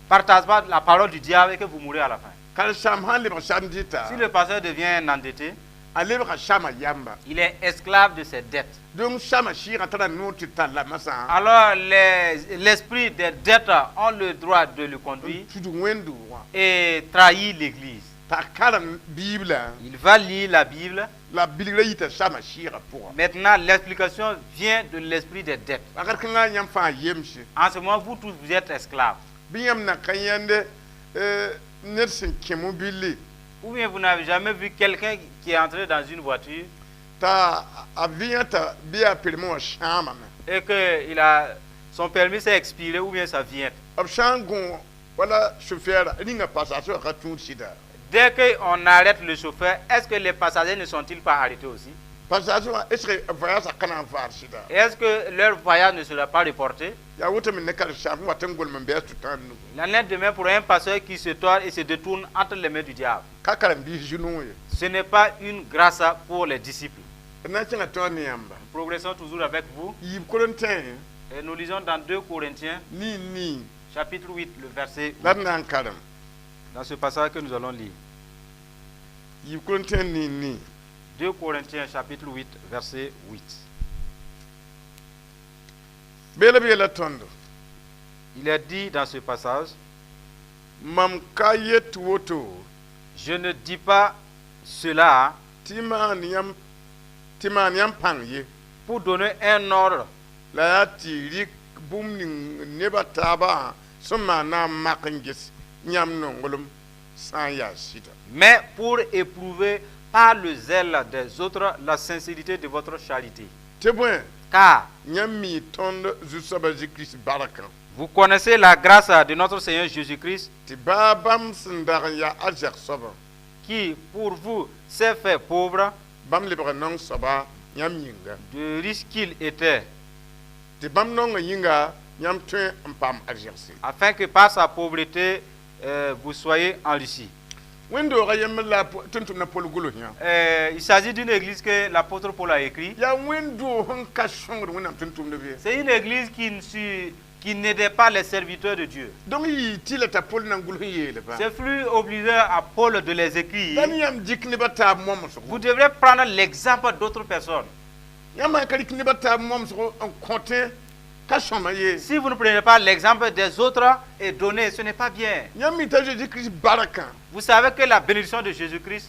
partage pas la parole du diable et que vous mourrez à la fin. Karen-saam sãn lebg samdɩta, Si le pasteur devient un endetté, a lebga sama yamba. Il est esclave de ses dettes. Donc sama sɩɩgã tara noor tɩ tar la masã Alors l'esprit des dettes ont le droit de le conduire n tudg wẽnd-doogã et trahir l'église. T'a karem Biblã. Il va lire la Bible. La bilgrã yita sama sɩɩgã pʋgã. Maintenant, l'explication vient de l'esprit des dettes. Wakat kãngã yãmb fãa yemse. En ce moment, vous tous, vous êtes esclaves. Bɩ yãmb na ka yãnde ned sẽn kẽ mobilli Ou bien vous n'avez jamais vu quelqu'un qui est entré dans une voiture t'a a vɩ t'a bɩ yaa permis wã sãamame. Et que son permis s'est expiré ou bien sa vignette. B sã n gõ wala chauffeur rĩngã passager wã ka tũud sɩda. Dès qu'on arrête le chauffeur, est-ce que les passagers ne sont-ils pas arrêtés aussi? Passager wã est ce que voyage a ka na n vaar sɩda? Est-ce que leur voyage ne sera pas reporté? Yaa woto me ne karen-saam wat n golem n bɩ a Sʋtãan nugu. Il en est de même pour un pasteur qui se tord et se détourne entre les mains du diable. Ka karen-biis zu-noog ye. Ce n'est pas une grâce pour les disciples. D na n kẽnga tõog ne yãmba. Nous progressons toujours avec vous. Yiib Korẽntẽ Et nous lisons dans 2 Corinthiens, 9 9 chapitre 8, le verset 8. La d na n karem. Dans ce passage que nous allons lire. Yiib Korẽntẽ 9 9. 2 Corinthiens, chapitre 8, verset 8. Beela b yeela tõndo. Il est dit dans ce passage, Mam ka yet woto je ne dis pas cela tɩ maan yãmb tɩ maan yãmb pãng ye. Pour donner un ordre, La yaa tɩ rɩk bũmb ning nebã taabã sẽn maan na n mak n ges yãmb nonglem sã n yaa sɩda. Mais pour éprouver par le zèle des autres la sincérité de votre charité. Tɩ bõe Car yãmb mi tõnd Zu-soaba Zezi-Kirist barkã vous connaissez la grâce de notre Seigneur Jésus-Christ tɩ baa bãmb sẽn dag n yaa arzɛk soabã qui, pour vous, s'est fait pauvre, bãmb lebga naong soaba yãmb yĩnga de riche qu'il était, tɩ bãmb naongã yĩnga yãmb tõe n paam arzɛgse afin que par sa pauvreté, vous soyez enrichis. Wẽn-doogã yembr la tʋm-tʋmdã Pol gʋls yã Il s'agit d'une église que l'apôtre Paul a écrit. Yaa wẽn-doog sẽn ka sõngd Wẽnnaam tʋm-tʋmdb ye C'est une église qui n'aidait pas les serviteurs de Dieu. Donc yɩ tɩ la t'a Pol na n gʋls n yeelba C'est plus obligé à Paul de les écrire. La ne yãmb dɩk nebã taab momsgo Vous devrez prendre l'exemple d'autres personnes. Yãmb sã n ka rɩk nebã taab momsgo n kõtẽ ka sõma ye Si vous ne prenez pas l'exemple des autres et donnez, ce n'est pas bien. Yãmb mi t'a Jésus-Christ barkã Vous savez que la bénédiction de Jésus-Christ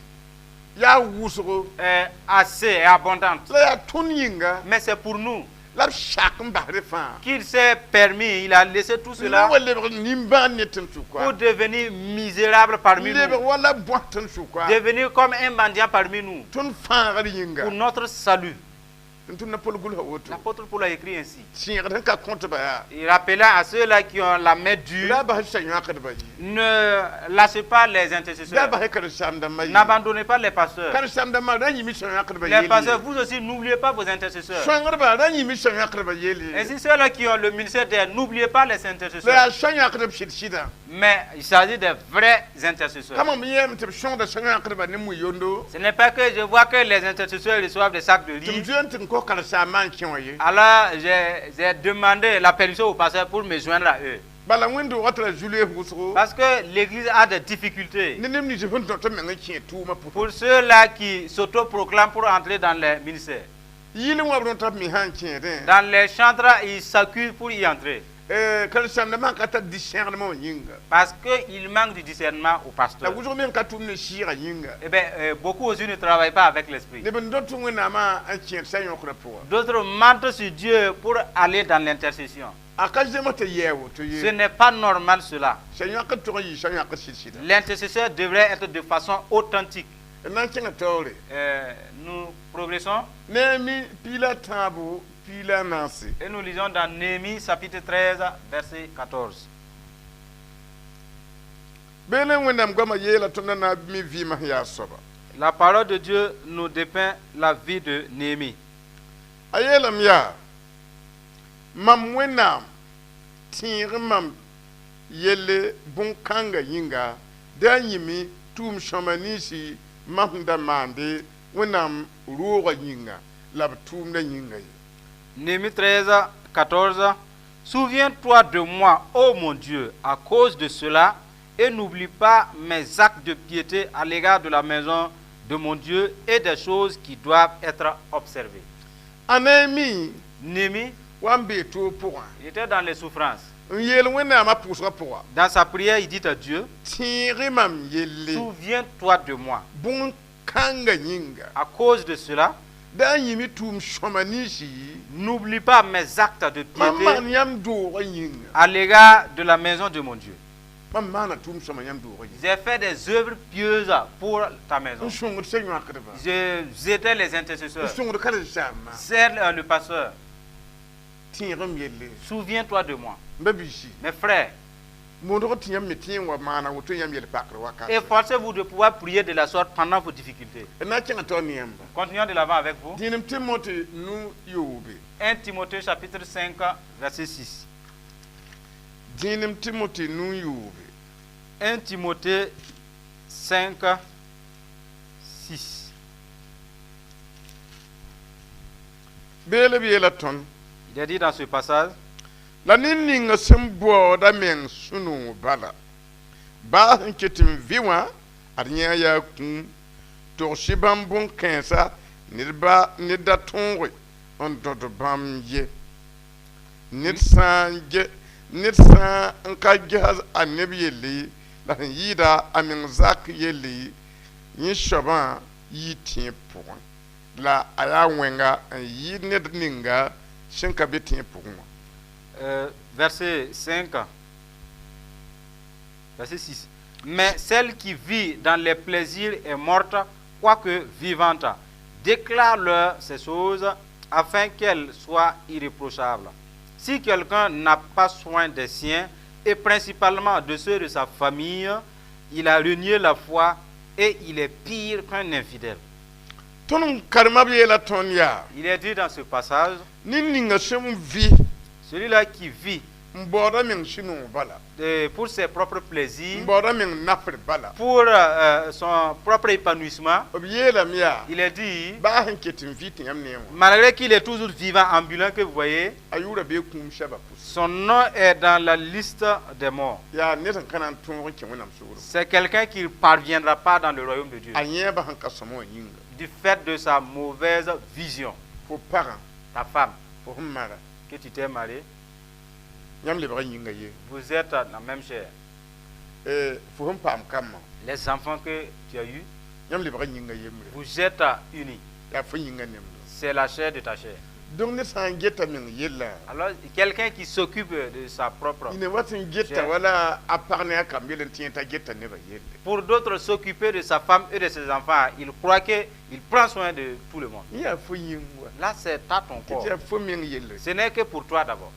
yaa wʋsgo est assez et abondante. La yaa tõnd yĩnga Mais c'est pour nous la b sak n basd fãa qu'il s'est permis, il a laissé tout cela la wa lebg nimbãan ne tõnd sʋka pour devenir misérable parmi lebg nous. wala bõs tõnd sʋka Devenir comme un mendiant parmi nous. Tõnd fãagr yĩnga Pour notre salut. Tʋm-tʋmdã Pol gʋlsa woto L'apôtre Paul a écrit ainsi. Tẽegd sẽn ka kõtba yaa Il rappelait à ceux-là qui ont la main dure, la bas sa-yõkdba ye ne lâchez pas les la intercesseurs. bas karen-saam-dãmbã ye N'abandonnez pas les pasteurs. Karen-saam-dãmbã ra yĩm sa-yõkdba Les pasteurs, yelle vous aussi, n'oubliez pas vos intercesseurs. sõengdba ra yĩm sa-yõkdba yelle Ainsi, ceux-là qui ont le ministère d'aide, n'oubliez pas les la intercesseurs. yaa sa-yõkdb sɩd-sɩdã Mais il s'agit des vrais intercesseurs. ka mam yɛɛm tɩ b sõgda sa-yõkdba ne mu-yondo Ce n'est pas que je vois que les intercesseurs reçoivent des sacs de tɩ m riz. zoe n tɩ n kos karen-saambã n kẽ wã ye Alors, j'ai demandé la permission au pasteur pour me joindre à eux. Bala wẽn-doogã tɩ ra zu-loees wʋsgo Parce que l'église a des difficultés. Ne neb nins sẽn tõt b meng n kẽ tʋʋmã pʋgẽ Pour ceux-là qui s'autoproclament pour entrer dans les ministères. Yɩl wã b rõta b me sã n kẽedẽ Dans les chantres, ils s'accusent pour y entrer. Karen-saamdãmbã ka tar discernement wã yĩnga Parce qu'il manque du discernement au la pasteur. wʋsg me n ka tʋm ne sɩɩgã yĩnga Eh bien, beaucoup aussi ne travaillent pas avec l'esprit. Neb n dõt Wẽnnaamã n kẽed sa-yõkrã pʋga D'autres mentent sur Dieu pour aller dans l'intercession. A ka zemg tɩ yɛɛ woto Ce ye n'est pas normal, cela. Sa-yõkd tʋg n yɩ sa-yõkd sɩd-sɩda L'intercesseur devrait être de façon authentique. D na n kẽngã taoore Nous progressons Neemi piig la tãabo piig la a naase et nous lisons dans Néhémie chapitre 13, verset 14. Beelẽ Wẽnnaam goamã yeela tõnd na mi vɩɩmã sẽn yaa soaba La parole de Dieu nous dépeint la vie de Néhémie. A yeelame yaa mam Wẽnnaam tẽeg mam yelle bõn-kãngã yĩnga da yĩme tʋʋm sõma ninsi mam sẽn da maande Wẽnnaam roogã yĩnga la b tʋʋmdã yĩnga ye Néhémie 13, 14. Souviens-toi de moi, ô mon Dieu, à cause de cela, et n'oublie pas mes actes de piété à l'égard de la maison de mon Dieu et des choses qui doivent être observées. A Neemi Néhémie, wa n bee toog pʋgã il était dans les souffrances. N yeel Wẽnnaamã pʋʋsgã pʋga Dans sa prière, il dit à Dieu, tẽeg mam yelle souviens-toi de moi. Bõn-kãngã yĩnga À cause de cela, da n yĩme tʋʋm sõma ninsi n'oublie pas mes actes de mam piété maan yãmb doogã yĩnga à l'égard de la maison de mon Dieu. Mam maana tʋʋm sõma yãmb doogã yĩnga J'ai fait des œuvres pieuses pour ta maison. N sõngd sa-yõkdba J'aidais les n intercesseurs. sõngd karen-saambã C'est le pasteur. Tẽeg m yelle Souviens-toi de moi. M ba-biisi Mes frères, moodg tɩ yãmb me tẽ n wa maana woto yãmb yel-pakr wakat efforcez-vous de pouvoir prier de la sorte pendant vos difficultés. D na n kẽngã taoor ne yãmba Continuons de l'avant avec vous. Dĩinem Tɩmote nu yoobe 1 Timothée chapitre 5, verset 6. Dĩinem Tɩmote nu yoobe 1 Timothée 5, 6. Beele b yeela tõnd Il est dit dans ce passage, la ned ninga sẽn baooda meng sũ-noog bala baa sẽn ket n vɩ wã ad yã yaa kũum togs-y bãmb bõn-kãensa ned ba ned da tõoge n dõd bãmb ye ned sã n ge ned sã n ka ges a neb yelle la sẽn yɩɩda a meng zak yelle yẽ soabã yɩ tẽeb pʋgẽ la a yaa wẽnga n yɩɩd ned ninga sẽn ka be tẽeb pʋgẽ wã Verset 5, verset 6. Mais celle qui vit dans les plaisirs est morte quoique vivante. Déclare-leur ces choses afin qu'elles soient irréprochables. Si quelqu'un n'a pas soin des siens, et principalement de ceux de sa famille, il a renié la foi et il est pire qu'un infidèle. Tõnd n karema b yeela tõnd yaa Il est dit dans ce passage, ned ninga sẽn vɩ celui-là qui vit n baooda meng sũ-noog bala pour ses propres n plaisirs, baooda meng nafr bala pour son propre épanouissement, b yeelame yaa il est dit, baa sẽn ket n vɩ tɩ yãmb neẽ wã malgré qu'il est toujours vivant, ambulant que vous voyez, a yʋʋra bee kũum sɛba pʋs son nom est dans la liste des morts. Yaa ned sẽn ka na n tõog n kẽ wẽnnaam sugr C'est quelqu'un qui ne parviendra pas dans le royaume de Dieu a yẽebã sẽn ka sõma wã yĩnga du fait de sa mauvaise vision. Fo pagã Ta femme fo sẽn mara que tu t'es marié, yãmb lebga yĩnga ye vous êtes dans la même chair. Fo sẽn paam kambã Les enfants que tu as eus, yãmb lebga yĩnga yembre vous êtes unis. Yaa fo yĩnga nemdo C'est la chair de ta chair. Donc ned sã n geta meng yella Alors, quelqu'un qui s'occupe de sa propre. Ina wat n geta Cher. Wala a pag ne a kamb yel n tẽ t'a geta nebã yelle Pour d'autres, s'occuper de sa femme et de ses enfants, il croit qu'il prend soin de tout le monde. Yã yaa fo yĩng wa Là, c'est à ton tɩ corps. tɩ yaa fo meng yelle Ce n'est que pour toi d'abord.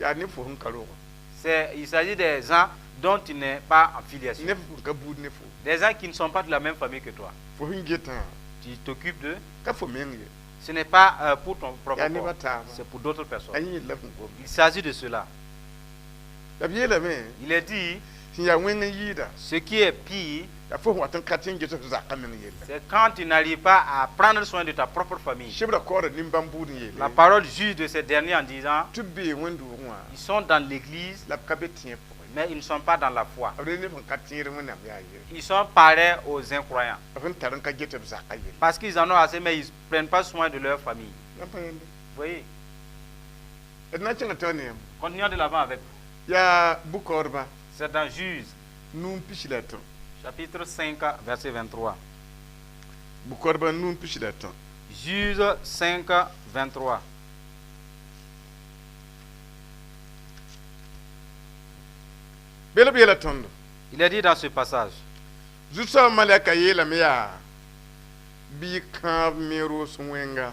Yaa ne fo sẽn ka roga Il s'agit des gens dont tu n'es pas en filiation. Ne fo ka buud ne fo Des gens qui ne sont pas de la même famille que toi. Fo sẽn getã Tu t'occupes d'eux. Ka fo meng ye Ce n'est pas pour ton propre yaa nebã corps. taaba C'est pour d'autres a personnes. yẽ yella sẽn gom Il s'agit de cela. La b yeelame Il est dit, sẽn yaa wẽng n yɩɩda ce qui est pire, yaa fo sẽn wat n ka tɩ n ges f zakã meng yella c'est quand tu n'arrives pas à prendre soin de ta propre famille. Sɩbra kaooda nin-bãmb buud n La yeele parole juge de ces derniers en disant, tɩ b bee wẽnd-doogẽ wã ils sont dans l'église, la b ka be tẽeb pʋgẽ mais ils ne sont pas dans la foi. B re neb sẽn ka tẽed wẽnnaam yaa yelle Ils sont pareils aux incroyants. B sẽn tar n ka get b zakã yelle Parce qu'ils en ont assez, mais ils ne prennent pas soin de leur famille. Yãmb pa yẽnde Vous voyez, D na n kẽngã tao ne yãmb continuons de l'avant avec vous. Yaa bʋ-kaoodba C'est dans Juges, nuu pis la tã chapitre 5, verset 23. Bʋ-kaoodba nuu pis la tã Juges 5, 23. Bela b yeela tõndo Il est dit dans ce passage, Zu-soabã malɛka yeelame yaa bɩ kãab me-roos wẽnga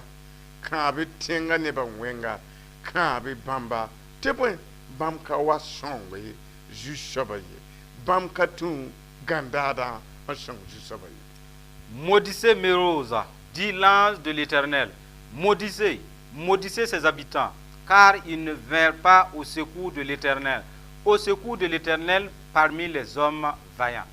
kãab tẽngã nebã wẽnga kãab bãmba tɩ bõe bãmb ka wa sõng ye zu-soabã ye bãmb ka tũ gãndaadã n sõng zu-soabã ye Maudissez Méroz, dit l'ange de l'Éternel. Maudissez, maudissez ses habitants, car ils ne vinrent pas au secours de l'Éternel, au secours de l'Éternel parmi les hommes vaillants.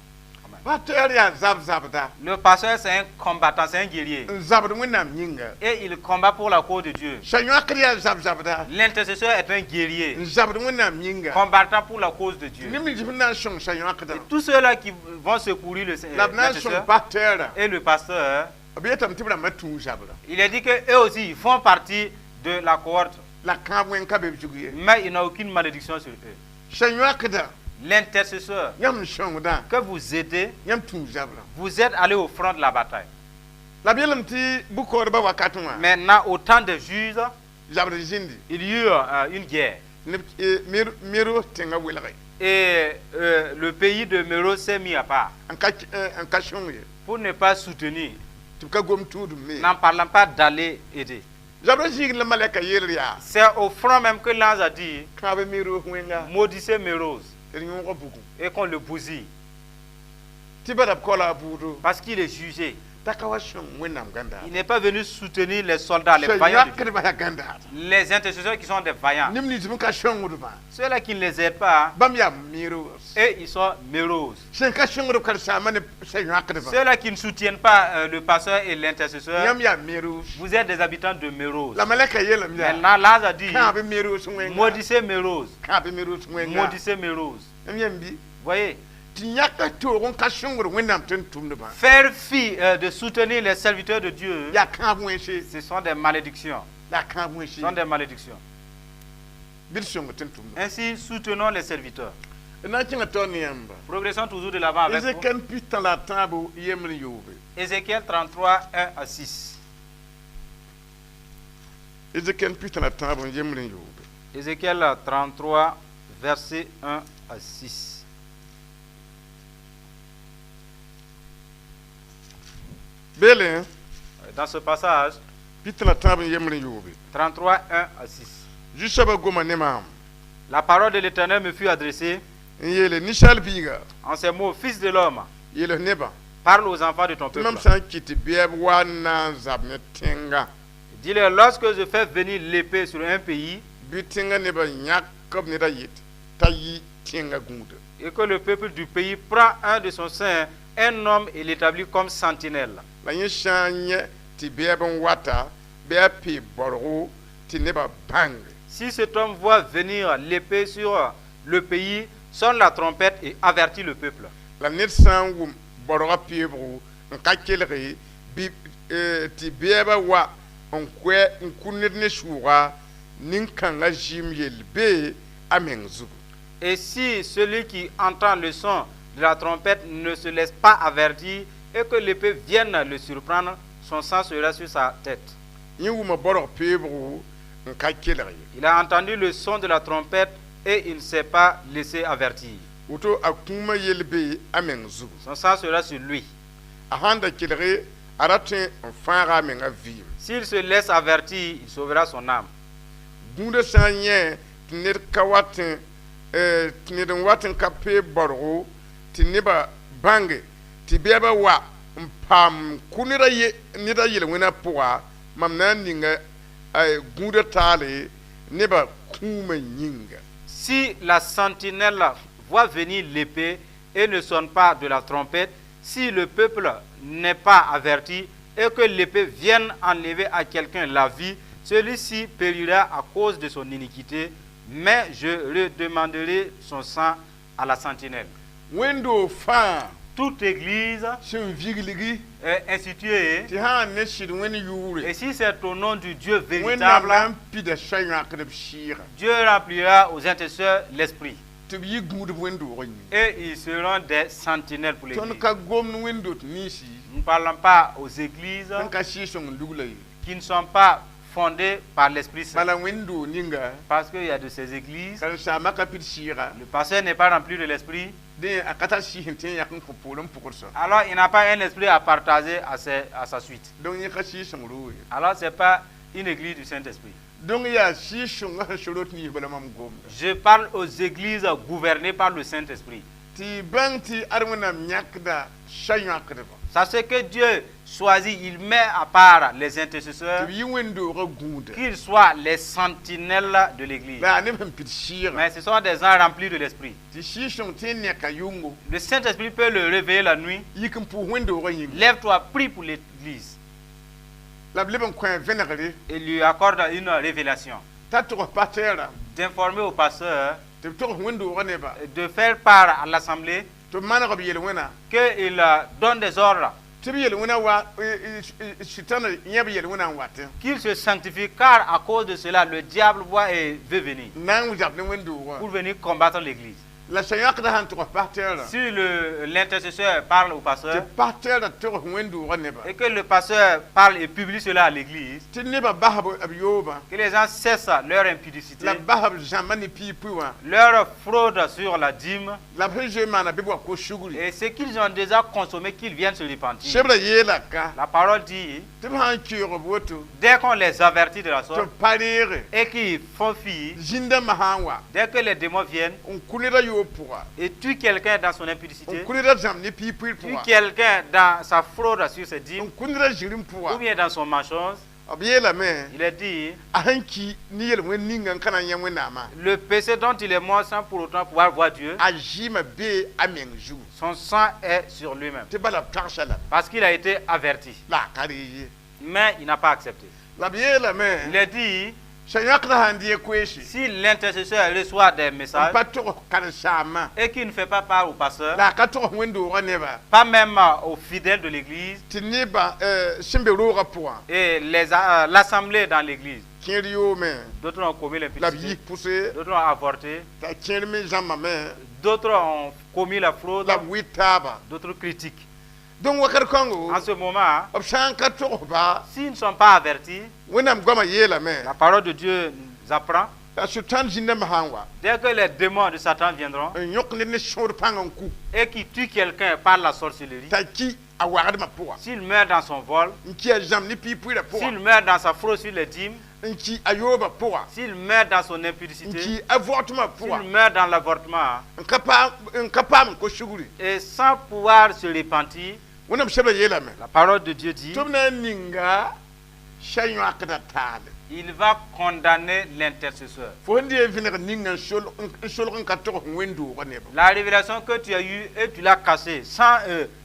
Amen. Pasteur yaa zab-zabda Le pasteur, c'est un combattant, c'est un guerrier. N zabd wẽnnaam yĩnga Et il combat pour la cause de Dieu. sa-yõkd yaa zab-zabda L'intercesseur est un guerrier, n zabd wẽnnaam yĩnga combattant pour la cause de Dieu. Neb nins sẽn na n sõng sa-yõkdã Et tous ceux-là qui vont secourir le la b na n sõng l'intercesseur pasteurã et le pasteur, b yetame tɩ b rãmbã tũu zabra il est dit qu'eux aussi ils font partie de la cohorte, La kãab wẽng ka be b zug ye mais ils n'ont aucune malédiction sur eux. Sa-yõkdã L'intercesseur yãmb n sõngdã que vous aidez, yãmb tũu zabrã vous êtes allé au front de la bataille. La b yeelame tɩ bʋ-kaoodbã wakatẽ wã Maintenant, au temps des juges, zabr zĩndi il y eut une guerre. Neb Meros tẽngã welge Et le pays de Méroz s'est mis à part n ka n ka sõng ye pour ne pas soutenir, tɩ b ka gom tũudum me n'en parlant pas d'aller aider. Zabrã zĩig la malɛka yeel yaa C'est au front même que l'ange a dit, kãab Meros wẽnga maudissez Méroz tɩ d yõog bugum et qu'on le bousille tɩ bala b kaoola a buudo parce qu'il est jugé. T'a ka wa sõng wẽnnaam gãndaada Il n'est pas venu soutenir les soldats, les vaillants de Dieu. Sa-yõkdbã yaa gãndaada Les intercesseurs qui sont des vaillants. Neb nins sẽn ka sõngdbã Ceux-là qui ne les aident pas, bãmb yaa Meros eux, ils sont Méroz. Sẽn ka sõngd b karen-saambã ne sa-yõkdbã Ceux-là qui ne soutiennent pas le pasteur et l'intercesseur, yãmb yaa Meros vous êtes des habitants de Méroz. La malɛka yeelame yaa Maintenant, l'ange a dit, kãab Meros wẽnga maudissez Méroz, kãab Meros wẽnga maudissez Méroz. M yãmb bɩ Voyez, tɩ yãk toog n ka sõngd wẽnnaam tɩ n tʋmdbã faire fi de soutenir les serviteurs de Dieu, yaa kãab wẽnse ce sont des malédictions. La kãab Ce wẽnse sont des malédictions. Bɩ d sõng tɩ n tʋmdbã Ainsi, soutenons les serviteurs. D na n kẽngã taoor ne yãmba Progressons toujours de l'avant avec vous. Ezekiel pistã la a tãabo yembr n yoobe Ézéchiel 33, 1 à 6. Ezekiel pistã la tãabo n yembr n yoobe Ézéchiel 33, versets 1 à 6. Beelẽ Dans ce passage, pit la tãab n yembr n yoobe. 33, 1 à 6. Zu-soabã goma ne maam La parole de l'Éternel me fut adressée n yeele ninsaal biiga en ces mots: Fils de l'homme, yeel nebã parle aux enfants de ton tɩ peuple. mam sã n kɩt tɩ bɛɛb wa n na n zab ne tẽnga Dis-leur: Lorsque je fais venir l'épée sur un pays bɩ tẽngã nebã yãk b ned a yet t'a yɩ tẽngã gũuda et que le peuple du pays prend un de son sein, un homme, et l'établit comme sentinelle. La yẽ sã n yẽ tɩ bɛɛb n wata bɩ a pee baorgo tɩ nebã bãnge. Si cet homme voit venir l'épée sur le pays, sonne la trompette et avertit le peuple. La ned sã n wʋm baorgã peebgo n ka kelge bɩ eh, tɩ bɛɛbã wa n koɛ n kʋ ned ne sʋʋga nin-kãngã zɩɩm yell bee a meng zugu. Et si celui qui entend le son de la trompette ne se laisse pas avertir et que l'épée vienne le surprendre, son sang sera sur sa tête. Yẽ wʋma baorg peebgo n ka kelg ye. Il a entendu le son de la trompette et il ne s'est pas laissé avertir. Woto a kũumã yell bee a meng zugu. Son sang sera sur lui. A sãn da kelge a ra tõe n fãaga a menga vɩɩm. S'il se laisse avertir, il sauvera son âme. Gũudã sã n yẽ tɩ ned ka wat n eh, tɩ ned n wat n ka peeb baorgo tɩ nebã bãnge tɩ bɛɛbã wa n paam kʋ ned a ye ned a yel-wẽnã pʋga mam na n ninga eh, gũudã taale nebã kũumã yĩnga. Si la sentinelle voit venir l'épée et ne sonne pas de la trompette, si le peuple n'est pas averti et que l'épée vienne enlever à quelqu'un la vie, celui-ci périra à cause de son iniquité, mais je redemanderai son sang à la sentinelle. Wẽnd-doog fãa Toute église sẽn viglgi est instituée, tɩ sã n ne sɩd Wẽnd yʋʋre et si c'est au nom du Dieu Wẽnnaam véritable, na n pida soa-yãkdb sɩɩga Dieu remplira aux intercesseurs l'esprit. Tɩ b yɩ gũudb wẽnd-doogã yĩnga. Et ils seront des sentinelles pour Tõnd l'église. ka gomd wẽnd-dot ninsi Nous ne parlons pas aux églises sẽn ka sɩɩg-sõng n lugla ye. Qui ne sont pas fondées par l'Esprit Saint. Bala wẽnd-doog ninga Parce qu'il y a de ces églises, karen-saambã ka pid sɩɩga le pasteur n'est pas rempli de l'Esprit, dẽ a ka tar sɩɩs sẽn tõe n yãk n kõ poorẽ pʋgd soab. Alors il n'a pas un esprit à partager à sa suite. Donc yẽ ka sɩɩg-sõng roog ye. Alors ce n'est pas une église du Saint-Esprit. Donc yaa sɩɩg-sõngã sẽn so rot nins bala mam gomda. Je parle aux églises gouvernées par le Saint-Esprit. Tɩ bãng tɩ ad Wẽnnaam yãkda soa-yãkdbã Sachez que Dieu choisit, il met à part les tɩ intercesseurs, b yɩ wẽnd-doogã gũuda qu'ils soient les sentinelles de l'église. la yaa neb sẽn pid sɩɩga Mais ce sont des gens remplis de l'Esprit. Tɩ sɩɩg-sõng tõe n neka yʋngo Le Saint-Esprit peut le réveiller la nuit. Yik n pʋʋs wẽnd-doogã yĩnga Lève-toi, prie pour l'église. La b leb n kõ a vẽnegre Et lui accorde une révélation. T'a togs pasteerã D'informer au pasteur, tɩ b togs wẽnd-doogã nebã de faire part à l'assemblée tɩ b maneg b yel-wẽna qu'il donne des ordres, tɩ b yel-wẽna wa sʋtãn yẽ b yel-wẽna n watẽ qu'il se sanctifie, car à cause de cela, le diable voit et veut venir n na n zab ne wẽnd-doogã pour venir combattre l'église. La soa-yãkdã sãn togs pasteerã Si l'intercesseur parle au tɩ pasteur pasteerã togs wẽnd-doogã nebã et que le pasteur parle et publie cela à l'église, tɩ nebã bas b yoobã que les gens cessent leur impudicité, la b bas b zãmba ne piig pʋɩ wã leur fraude sur la dîme la b sẽn zoe n maana bɩ b wa kos sugri. Et ce qu'ils ont déjà consommé, qu'ils viennent se repentir. Sebrã yeela ka La parole dit, tɩ b sã n keoog b woto dès qu'on les avertit de la tɩ sorte b pa reege et qu'ils font fi, zĩn-dãmbã sã n wa dès que les démons viennent n kʋ ned a yoob pʋga et tuent quelqu'un dans son n impudicité, kʋ ned a zãmb ne piig pʋɩr tue pʋga quelqu'un dans sa fraude sur ses dîmes n kʋ ned a zĩrim ou pʋga bien dans son mensonge, b yeelame il est dit, a sẽn ki ne yel-wẽnd ninga n ka na n yã Wẽnnaamã le péché dont il est mort sans pour autant pouvoir voir Dieu, a zɩɩmã bee a meng zugu son sang est sur lui-même. Tɩ bala b tagsa lame Parce qu'il a été averti, la a ka reeg ye mais il n'a pas accepté. La b yeelame Il est dit, soa-yãkdã sãn dɩ koeese si l'intercesseur reçoit des n messages pa tog karen-saambã et qu'il ne fait pas part au pasteur, la a ka tog wẽnd-doogã nebã pas même aux fidèles de l'église tɩ nebã sẽn be roogã pʋgã et l'assemblée dans l'église, kẽer yoome d'autres ont commis la b l'impudicité, yik pʋse d'autres ont avorté, t'a kẽer me zãmbame d'autres ont commis la fraude, la b wɩ taaba d'autres critiquent. Donc wakat kãngo En ce moment, b sã n ka togsba s'ils ne sont pas avertis, Wẽnnaam goamã yeelame la parole de Dieu nous apprend, la sʋtãan zĩn-dãmbã sã n wa dès que les démons de Satan viendront n yõk ned ne sõor pãng n ku et qui tuent quelqu'un par la sorcellerie, t'a ki A wagdmã pʋga, S'il meurt dans son vol, n ki a zãmb ne piig-pʋɩɩrã pʋga, s'il meurt dans sa fraude sur les dîmes, n ki a yoobã pʋga, s'il meurt dans son n impudicité, ki avortement pʋga, s'il meurt dans l'avortement, n ka paam n ko sugri, et sans pouvoir se repentir, Wẽnnaam sebra yeelame la parole de Dieu dit, tɩ b na n ninga sã-yõakdã taale. Il va condamner l'intercesseur. Fo sẽn dɩ vẽneg ninga n solg n ka tog sẽn wẽn-doogã nebã. La révélation que tu as eue et tu l'as cachée sans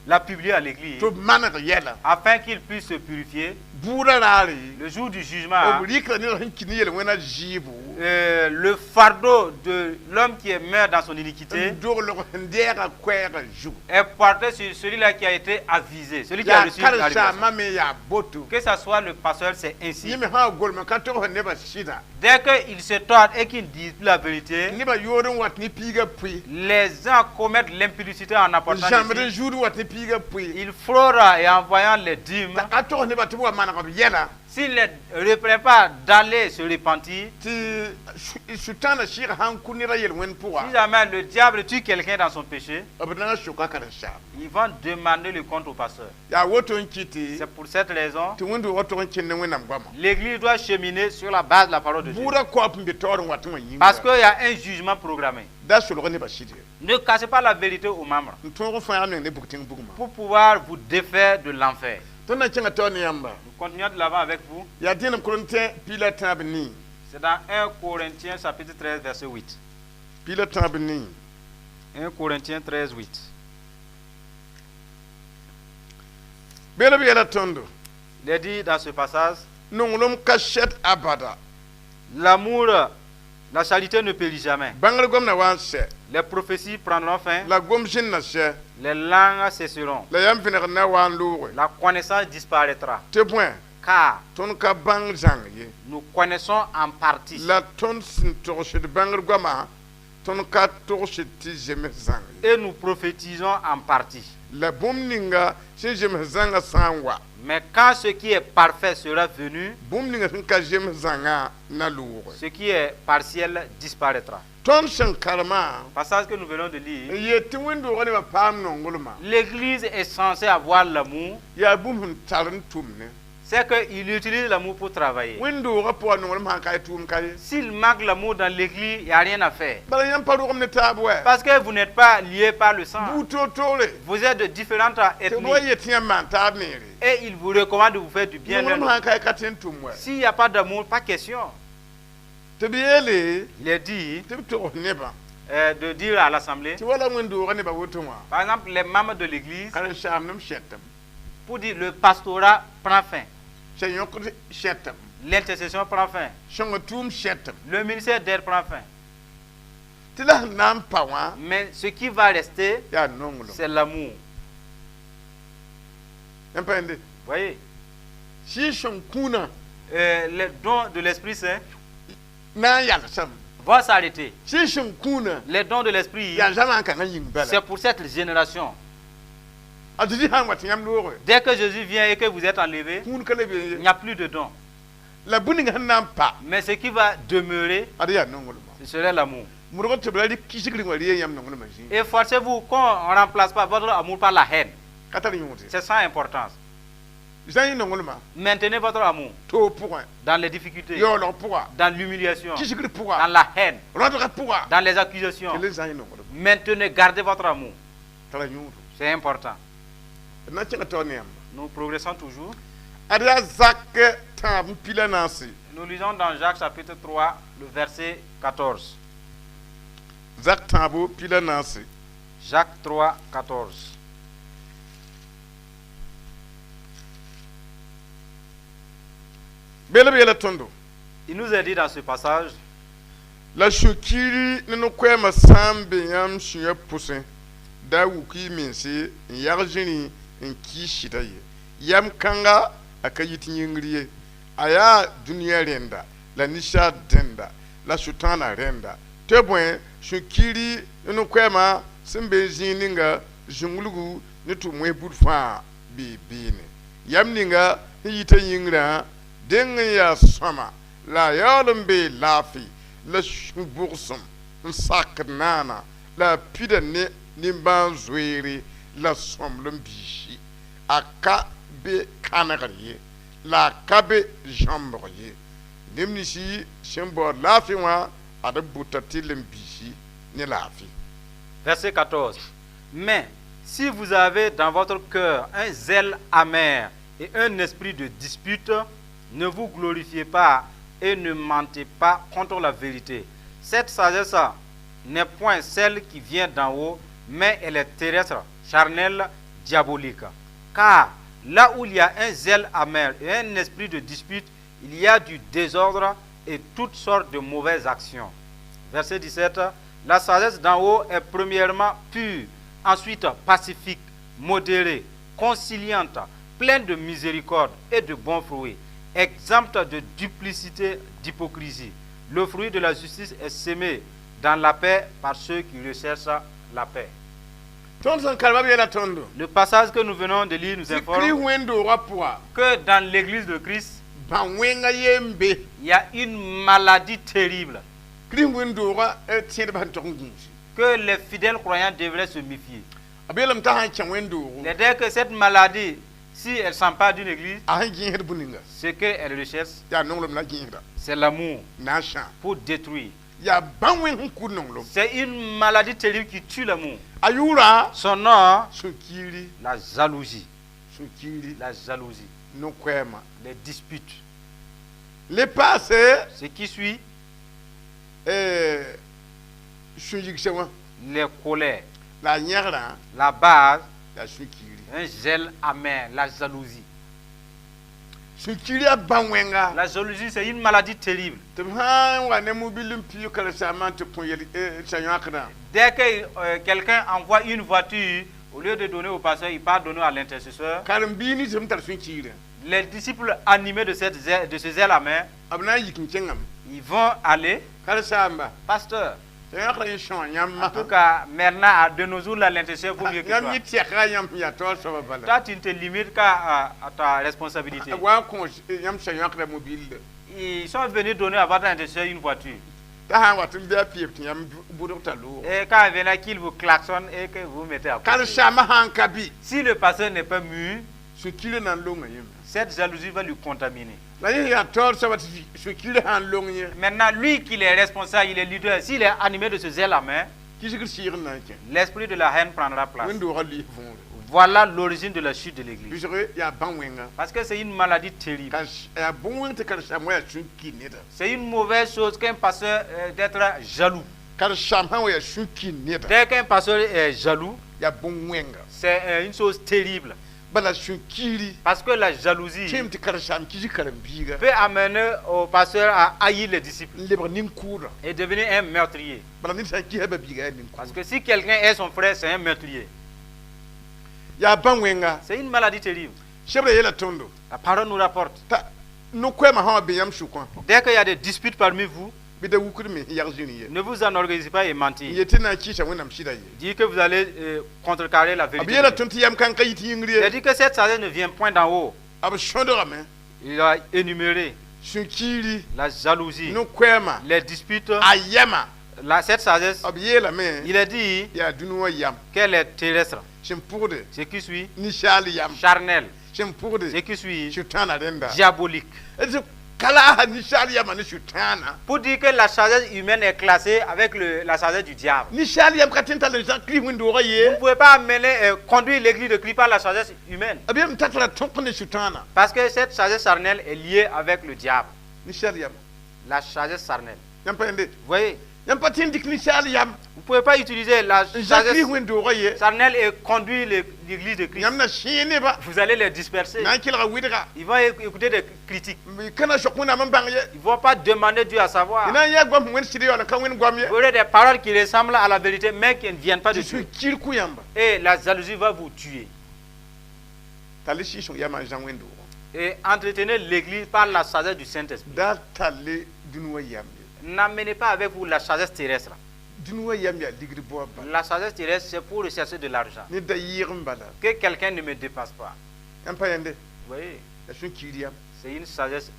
la publier à l'église, Tɩ b maneg yɛla. Afin qu'il puisse se purifier Bʋʋdã raare, le jour du jugement, b rɩkra ned sẽn ki ne yel-wẽnã zɩɩbo le fardeau de l'homme qui est mort dans son iniquité n doglg sẽn dɛɛga koɛɛgã zugu. Est porté sur celui-là qui a été avisé, celui qui a Yaa reçu la révélation. karen-saambã me yaa boto. Que ce soit le pasteur, c'est ainsi. Yẽ me sã n golm ka tog sẽn nebã sɩda, Dès qu'il se tord et qu'il ne dise plus la vérité, nebã yood n wat ne piigã pʋɩ, les gens commettent l'impudicité en apportant zãmbd des n dîmes. zuud wat ne piigã pʋɩ, Ils fraudent et en voyant les dîmes. T'a ka tog nebã tɩ b wa maneg b yɛla, S'il ne reprend pas d'aller se repentir, tɩ sʋtãanã sɩɩg sã n kʋ ned a yel-wẽnd pʋga, si jamais le diable tue quelqu'un dans son péché, b na n soka karen-saamba. Ils vont demander le compte au pasteur. Yaa woto n kɩtɩ C'est pour cette raison, tɩ wẽnd-doogã tog n kẽnd ne Wẽnnaam goama. L'église doit cheminer sur la base de la parole de Dieu. Bʋʋdã kaoop n be taoor n wat wã Parce yĩnga. qu'il y a un jugement programmé. Da solg nebã sɩd ye. Ne cachez pas la vérité aux membres N tõog n fãag meng ne bug-tẽng bugmã. Pour pouvoir vous défaire de l'enfer. Tõnd na n kẽnga taoor ne yãmba. Nous continuons de l'avant avec vous. Yaa dẽenem Korẽntẽ 13. C'est dans 1 Corinthiens chapitre 13, verset 8. 14. 1 Corinthiens 13, 8. Beelb yeela tõndo, Il est dit dans ce passage, nonglem ka sɛd abada, l'amour, la charité ne périt jamais. Bãngr gom na wa n sɛ, Les prophéties prendront fin, la gom zĩnd na sɛ, les langues cesseront, la yãmb vẽnegd na wa n looge. La connaissance disparaîtra. Tɩ bõe, Car tõnd ka bãng zãng ye, nous connaissons en partie. La tõnd sẽn togsd bãngr goamã, tõnd ka togsd tɩ zems zãng ye. Et nous prophétisons en partie. La bũmb ninga sẽn zems zãngã sã n wa, Mais quand ce qui est parfait sera venu, bũmb ninga sẽn ka zems zãngã na looge. Ce qui est partiel disparaîtra. Tõnd sẽn karemã Passage que nous venons de lire. N yeel tɩ wẽn-doogã nebã paam nonglmã, L'église est censée avoir l'amour. Yaa bũmb sẽn tar n tʋm ne. C'est qu'il utilise l'amour pour travailler. Wẽn-doogã pʋga nonglem sãn ka ye tʋʋm ka ye. S'il manque l'amour dans l'église, il n'y a rien à faire. Bala yãmb pa rogem ne taab wɛ. Parce que vous n'êtes pas liés par le sang. Buud toor-toore. Vous êtes de différentes Tɩ b wa ethnies. yet tɩ yãmb maan taab neere. Et il vous recommande de vous faire du bien l'un Nonglem l'autre. sãn ka ye ka tõe n tʋm wɛ. S'il n'y a pas d'amour, pas question. Tɩ b yeele Il est dit tɩ b togs nebã de dire à l'assemblée, tɩ wala wẽn-doogã nebã woto wã, par exemple, les membres de l'église, karen-saamdem sɛtem, pour dire le pastorat prend fin, sẽn yõkd sɛtem, l'intercession prend fin, sõng tʋʋm sɛtem, le ministère d'aide prend fin. Tɩ la sẽn na n pa wã Mais ce qui va rester, yaa nonglem. C'est l'amour. Yãmb pa yẽnde, Voyez, Sɩɩg-sõng kũunã les dons de l'Esprit Saint na n yalsame. Vont s'arrêter. Sɩɩg-sõng kũunã Les dons de l'Esprit, yaa zamaan kãngã yĩng bala. C'est pour cette génération. A Zezi sã n wa tɩ yãmb looge, Dès que Jésus vient et que vous êtes enlevé, kũun ka le be il ye. n'y a plus de dons. La bũmb ninga sẽn na n pa, Mais ce qui va demeurer, ad yaa nonglmã. Ce serait l'amour. Modg tɩ b ra rɩk kisgr wã ree yãmb nonglmã zĩig. Et forcez-vous qu'on ne remplace pas votre amour par la haine. Ka tar yõod ye. C'est sans importance. Zã yẽ nonglmã Maintenez votre amour toog pʋgẽ, dans les difficultés, yaoolg pʋga, dans l'humiliation, kisgr dans pʋga, la haine, rõdgã pʋga, dans les accusations. tɩ le zã yẽ nonglmã. Maintenez, gardez votre amour. Tara yõodo. C'est important. D na n kẽnga taoor ne yãmba. Nous progressons toujours. Ad yaa Zak 3 14. Nous lisons dans Jacques chapitre 3, le verset 14. Zak 3 14. Jacques 3, 14. Beelb yeela tõndo, Il nous est dit dans ce passage, la sũ-kiiri ne no-koɛɛmã sã n be yãmb sũyã pʋsẽ da wuk y mense n yag zĩrĩ n kɩɩs sɩda ye. Yam kãnga a ka yit yĩngr ye, a yaa dũniyã rẽnda la ninsaal dẽnda la sʋtãanã rẽnda. Tɩ bõe, sũ-kiiri ne no-koɛɛmã sẽn be zĩig ninga zũnglgu ne tʋ wẽs bud fãa bee beene. Yam ninga sẽn yita yĩngrã deng n yaa sõama la a yaool n bee laafɩ la sũ-bʋgsem n sakd naana la a pida ne nimbãan-zoeere la sõmblem biisi. A ka be kãnegr ye la a ka be zãmbg ye neb ninsɩ sẽn baood laafɩ wã ad b bʋta tɩrlem-biisi ne laafɩ. Verset 14. Mais si vous avez dans votre cœur un zèle amer et un esprit de dispute, ne vous glorifiez pas et ne mentez pas contre la vérité. Cette sagesse n'est point celle qui vient d'en haut, mais elle est terrestre, charnelle, diabolique. Car là où il y a un zèle amer et un esprit de dispute, il y a du désordre et toutes sortes de mauvaises actions. Verset 17. La sagesse d'en haut est premièrement pure, ensuite pacifique, modérée, conciliante, pleine de miséricorde et de bons fruits, exempte de duplicité, d'hypocrisie. Le fruit de la justice est semé dans la paix par ceux qui recherchent la paix. Tõnd sẽn karema b yeela tõndo Le passage que nous venons de lire nous tɩ informe Kirist wẽnd-doogã pʋga que dans l'église de Christ, bã-wẽngã yen be. Il y a une maladie terrible Kirist wẽnd-doogã tẽedbã sẽn tog n gũusi. Que les fidèles croyants devraient se méfier. B yeelame t'a sã n kẽ wẽnd-doogo C'est dès que cette maladie, si elle s'empare d'une église, a sẽn gẽesd bũn-ninga ce qu'elle recherche, yaa nonglem la gẽesda c'est l'amour na n sãam. Pour détruire. Yaa bã-wẽng sẽn kur nonglem. C'est une maladie terrible qui tue l'amour. A yʋʋra Son nom, sũ-kiiri. La jalousie. Sũ-kiiri. La jalousie. No-koɛɛmã. Les disputes. Le paase Ce qui suit, sũ-yigsã wã les colères. la a yẽgrã La base, yaa sũ-kiiri. un zèle amer, la jalousie. Sũ-kiiri yaa bã-wẽnga. La jalousie, c'est une maladie terrible. Tɩ b sã n wa ne mobil n piig karen-saambã tɩ kõ yel sã-yõkdã Dès que quelqu'un envoie une voiture, au lieu de donner au pasteur, il part donner à l'intercesseur. Karen-biig nins sẽn tar sũ-kiirã Les disciples animés de ce zèle amer, b na n yik n kẽngame. Ils vont aller, Karen-saamba pasteur. sã-yõkdã yẽ sõa yãmb. En tout cas, maintenant, de nos jours, là, l'intercesseur vaut mieux que yãmb toi. yẽ tɛka yãmb sẽn yaa taoor soabã bala. Toi, tu ne te limites qu'à à ta responsabilité. Wa n kõ yãmb sã-yõkdã mobil. Ils sont venus donner à votre intercesseur une voiture. T'a sã n wat n bɩ a pɩɩb tɩ yãmb bʋdg t'a loog. Et quand il vient, qu'il vous klaxonne et que vous mettez à côté. Karen-saambã sã n ka bɩ Si le pasteur n'est pas mûr, sũ-kiirã na n longa yẽmbe. Cette jalousie va lui contaminer. La yẽ yaa taoor soabã tɩ sũ-kiirã sã n long yẽ Maintenant, lui qui est responsable, il est leader, s'il est animé de ce zèle amer, kisgr sɩɩg n na n kẽ. L'esprit de la haine prendra place. Wẽnd-doogã lʋɩs võore. Voilà l'origine de la chute de l'église. Pɩsg yaa bã-wẽnga. Parce que c'est une maladie terrible. Yaa bõn-wẽng tɩ karen-saam wa yaa sũ-kiir neda. C'est une mauvaise chose qu'un pasteur d'être jaloux. Karen-saam sã n wa yaa sũ-kiir neda Dès qu'un pasteur est jaloux, yaa bõn-wẽnga. C'est une chose terrible. Bala sũ-kiiri Parce que la jalousie kẽem tɩ karen-saam kisg karen-biiga peut amener au pasteur à haïr les disciples n lebg nin-kʋʋda. Et devenir un meurtrier. Bala ned sã n kisa ba-biiga yaa Parce nin-kʋʋda. Que si quelqu'un est son frère, c'est un meurtrier. Yaa bã-wẽnga. C'est une maladie terrible. Sebrã yeela tõndo La parole nous rapporte. t'a no-koɛɛmã sã wa be yãmb sʋkã Dès qu'il y a des disputes parmi vous, bɩ da wukd me sẽn yag zĩri ye ne vous enorgueillissez pas et n mentez. yetɩ na n kɩɩsa Wẽnnaam sɩda ye. Dites que vous allez contrecarrer la B vérité. yeela tõnd tɩ yam kãn ka yit yĩngr Il a ye. dit que cette sagesse ne vient point d'en haut. B sõdgame Il a énuméré sũ-kiiri la jalousie, no-koɛɛmã les disputes, a yɛma cette sagesse. B yeelame Il a dit yaa dũni wã yam qu'elle est terrestre. Sẽn pʋgde Ce qui suit, ninsaal yam charnel. Sẽn pʋgde Ce qui suit, sʋtãana rẽnda diabolique. d kala ninsaal yamã ne sʋtãana. Pour dire que la sagesse humaine est classée avec la sagesse du diable. Ninsaal yam ka tõe n tall n zã Kirist wẽnd-doogã ye. Vous ne pouvez pas amener, conduire l'église de Christ par la sagesse humaine. B yem t'a tara tõk ne sʋtãana. Parce que cette sagesse charnelle est liée avec le diable. Ninsaal yam. La sagesse charnelle. Yãmb pa yẽnde Vous voyez, yãmb pa tõe n dɩk ninsaal yam vous ne pouvez pas utiliser la n zã sagesse Kirist wẽnd-doogã ye. Charnelle et conduire l'église de Christ. Yãmb na sẽe nebã Vous allez les disperser. na n kelga wɩdga. Ils vont écouter des critiques. Ka na sok Wẽnnaam n bãng ye. Ils ne vont pas demander Dieu à savoir. Y na n yaa goam sẽn wẽnd sɩd yaool n ka wẽnd goam ye. Vous aurez des paroles qui ressemblent à la vérité, mais qui ne viennent pas de Tɩ Dieu. sũ-kiir kʋ yãmba. Et la jalousie va vous tuer. Tall sɩɩg-sõng yamã n zã wẽnd-doogã. Et entretenez l'église par la sagesse du Saint-Esprit. Da tall dũni wã yam ye. N'amenez pas avec vous la sagesse terrestre. Dũni wã yam yaa ligd baoob bala. La sagesse terrestre, c'est pour rechercher de l'argent. Ned da yɩɩg n bala. Que quelqu'un ne me dépasse pas. Yãmb pa yẽnde Vous voyez, yaa sũ-kiir yam. C'est une sagesse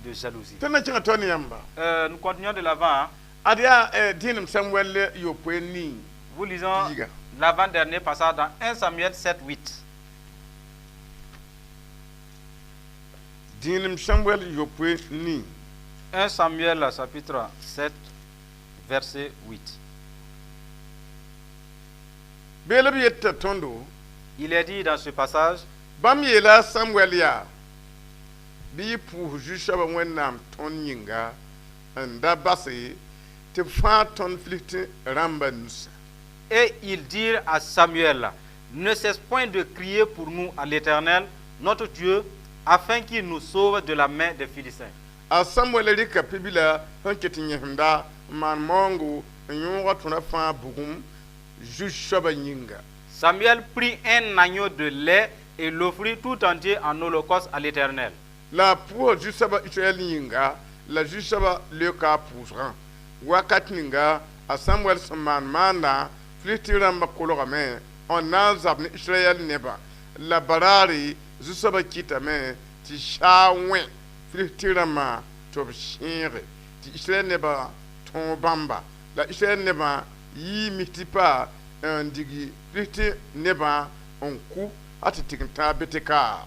de jalousie. Tõnd na kẽngã tao ne yãmba. Nous continuons de l'avant, hein. Ad yaa dẽenem Samuɛl yopoe nii Vous lisons Yiga. L'avant-dernier passage dans 1 Samuel 7, 8. Dĩinem Samuɛl yopoe nii. 1 Samuel chapitre 7, verset 8. Beel b yeta tõndo. Il est dit dans ce passage, Bãmb yeela Samuɛl yaa bɩ y pʋʋs Zu-soabã Wẽnnaam tõnd yĩnga n da base tɩ b fãa tõnd Filisti rãmbã nusã. Et ils dirent à Samuel, ne cesse point de crier pour nous à l'Éternel, notre Dieu, afin qu'il nous sauve de la main des Philistins. A Samuɛl rɩka pebila sẽn ket n yẽsemda n maan maoongo n yõoga tõra fãa bugum Zu-soabã yĩnga. Samuel prit un agneau de lait et l'offrit tout entier en holocauste à l'Éternel. La a pʋʋsa Zu-soabã Israɛl yĩnga la Zu-soabã leoka a pʋʋsgã. Wakat ninga a Samuɛl sẽn maan maandã, Filisti rãmbã kolgame n na n zab ne Israɛl nebã la baraare Zu-soabã kɩtame tɩ saa wẽ Filisti rãmbã tɩ b sẽege tɩ Israɛl nebã tõog bãmba la Israɛl nebã yii Mispa n digi Filisti nebã n kʋ a tɩ tɩg n tãag Beteka.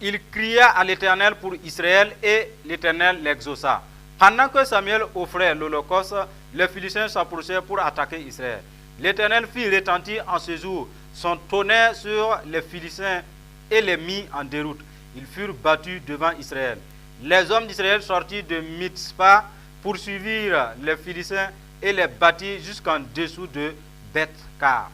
Il cria à l'Éternel pour Israël et l'Éternel l'exauça. Pendant que Samuel offrait l'holocauste, les Philistins s'approchèrent pour attaquer Israël. L'Éternel fit retentir en ce jour son tonnerre sur les Philistins et les mit en déroute. Ils furent battus devant Israël. Les hommes d'Israël sortirent de Mitspa, poursuivirent les Philistins et les battirent jusqu'en dessous de Beth-Car.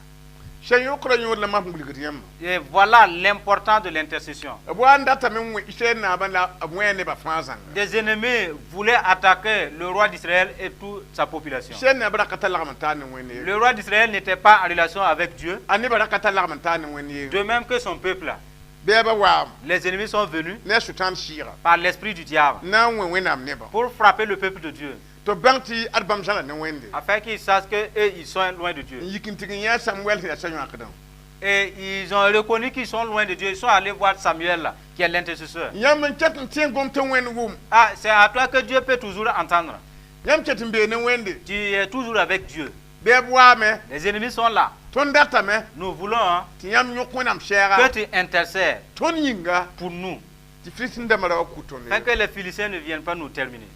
Sẽn yõkra yõod la mam wilgd yãmba. Et voilà l'importance de l'intercession. B wa n datame n wẽ Israɛl naabã la b wẽ nebã fãa zãnga. Des ennemis voulaient attaquer le roi d'Israël et toute sa population. Israɛl naabã ra ka tar lagm n taar ne Wẽnd ye. Le roi d'Israël n'était pas en relation avec Dieu, A nebã ra ka tar lagm n taar ne Wẽnd ye. De même que son peuple. Bɛɛbã waam Les ennemis sont venus ne a Sʋtãan sɩɩga par l'esprit du diable n na n wẽ Wẽnnaam nebã pour frapper le peuple de Dieu, tɩ b bãng tɩ ad bãmb zãla ne Wẽnde. Afin qu'ils sachent qu'eux, ils sont loin de Dieu. N yik n tɩg n yã Samuɛl sẽn yaa sã-yõkdã. Et ils ont reconnu qu'ils sont loin de Dieu. Ils sont allés voir Samuel, qui est l'intercesseur. Yãmb n ket n tẽ gom tɩ Wẽnd wʋm. Ah, c'est à toi que Dieu peut toujours entendre. Yãmb ket n bee ne Wẽnde. Tu es toujours avec Dieu. Bɛɛb waame. Les ennemis sont là. Tõnd datame Nous voulons, hein, tɩ yãmb yõk Wẽnnaam que sɛɛga tu intercèdes tõnd yĩnga pour nous, tɩ Filistin dãmbã ra wa ku tõnd. Afin que les Philistins ne viennent pas nous terminer.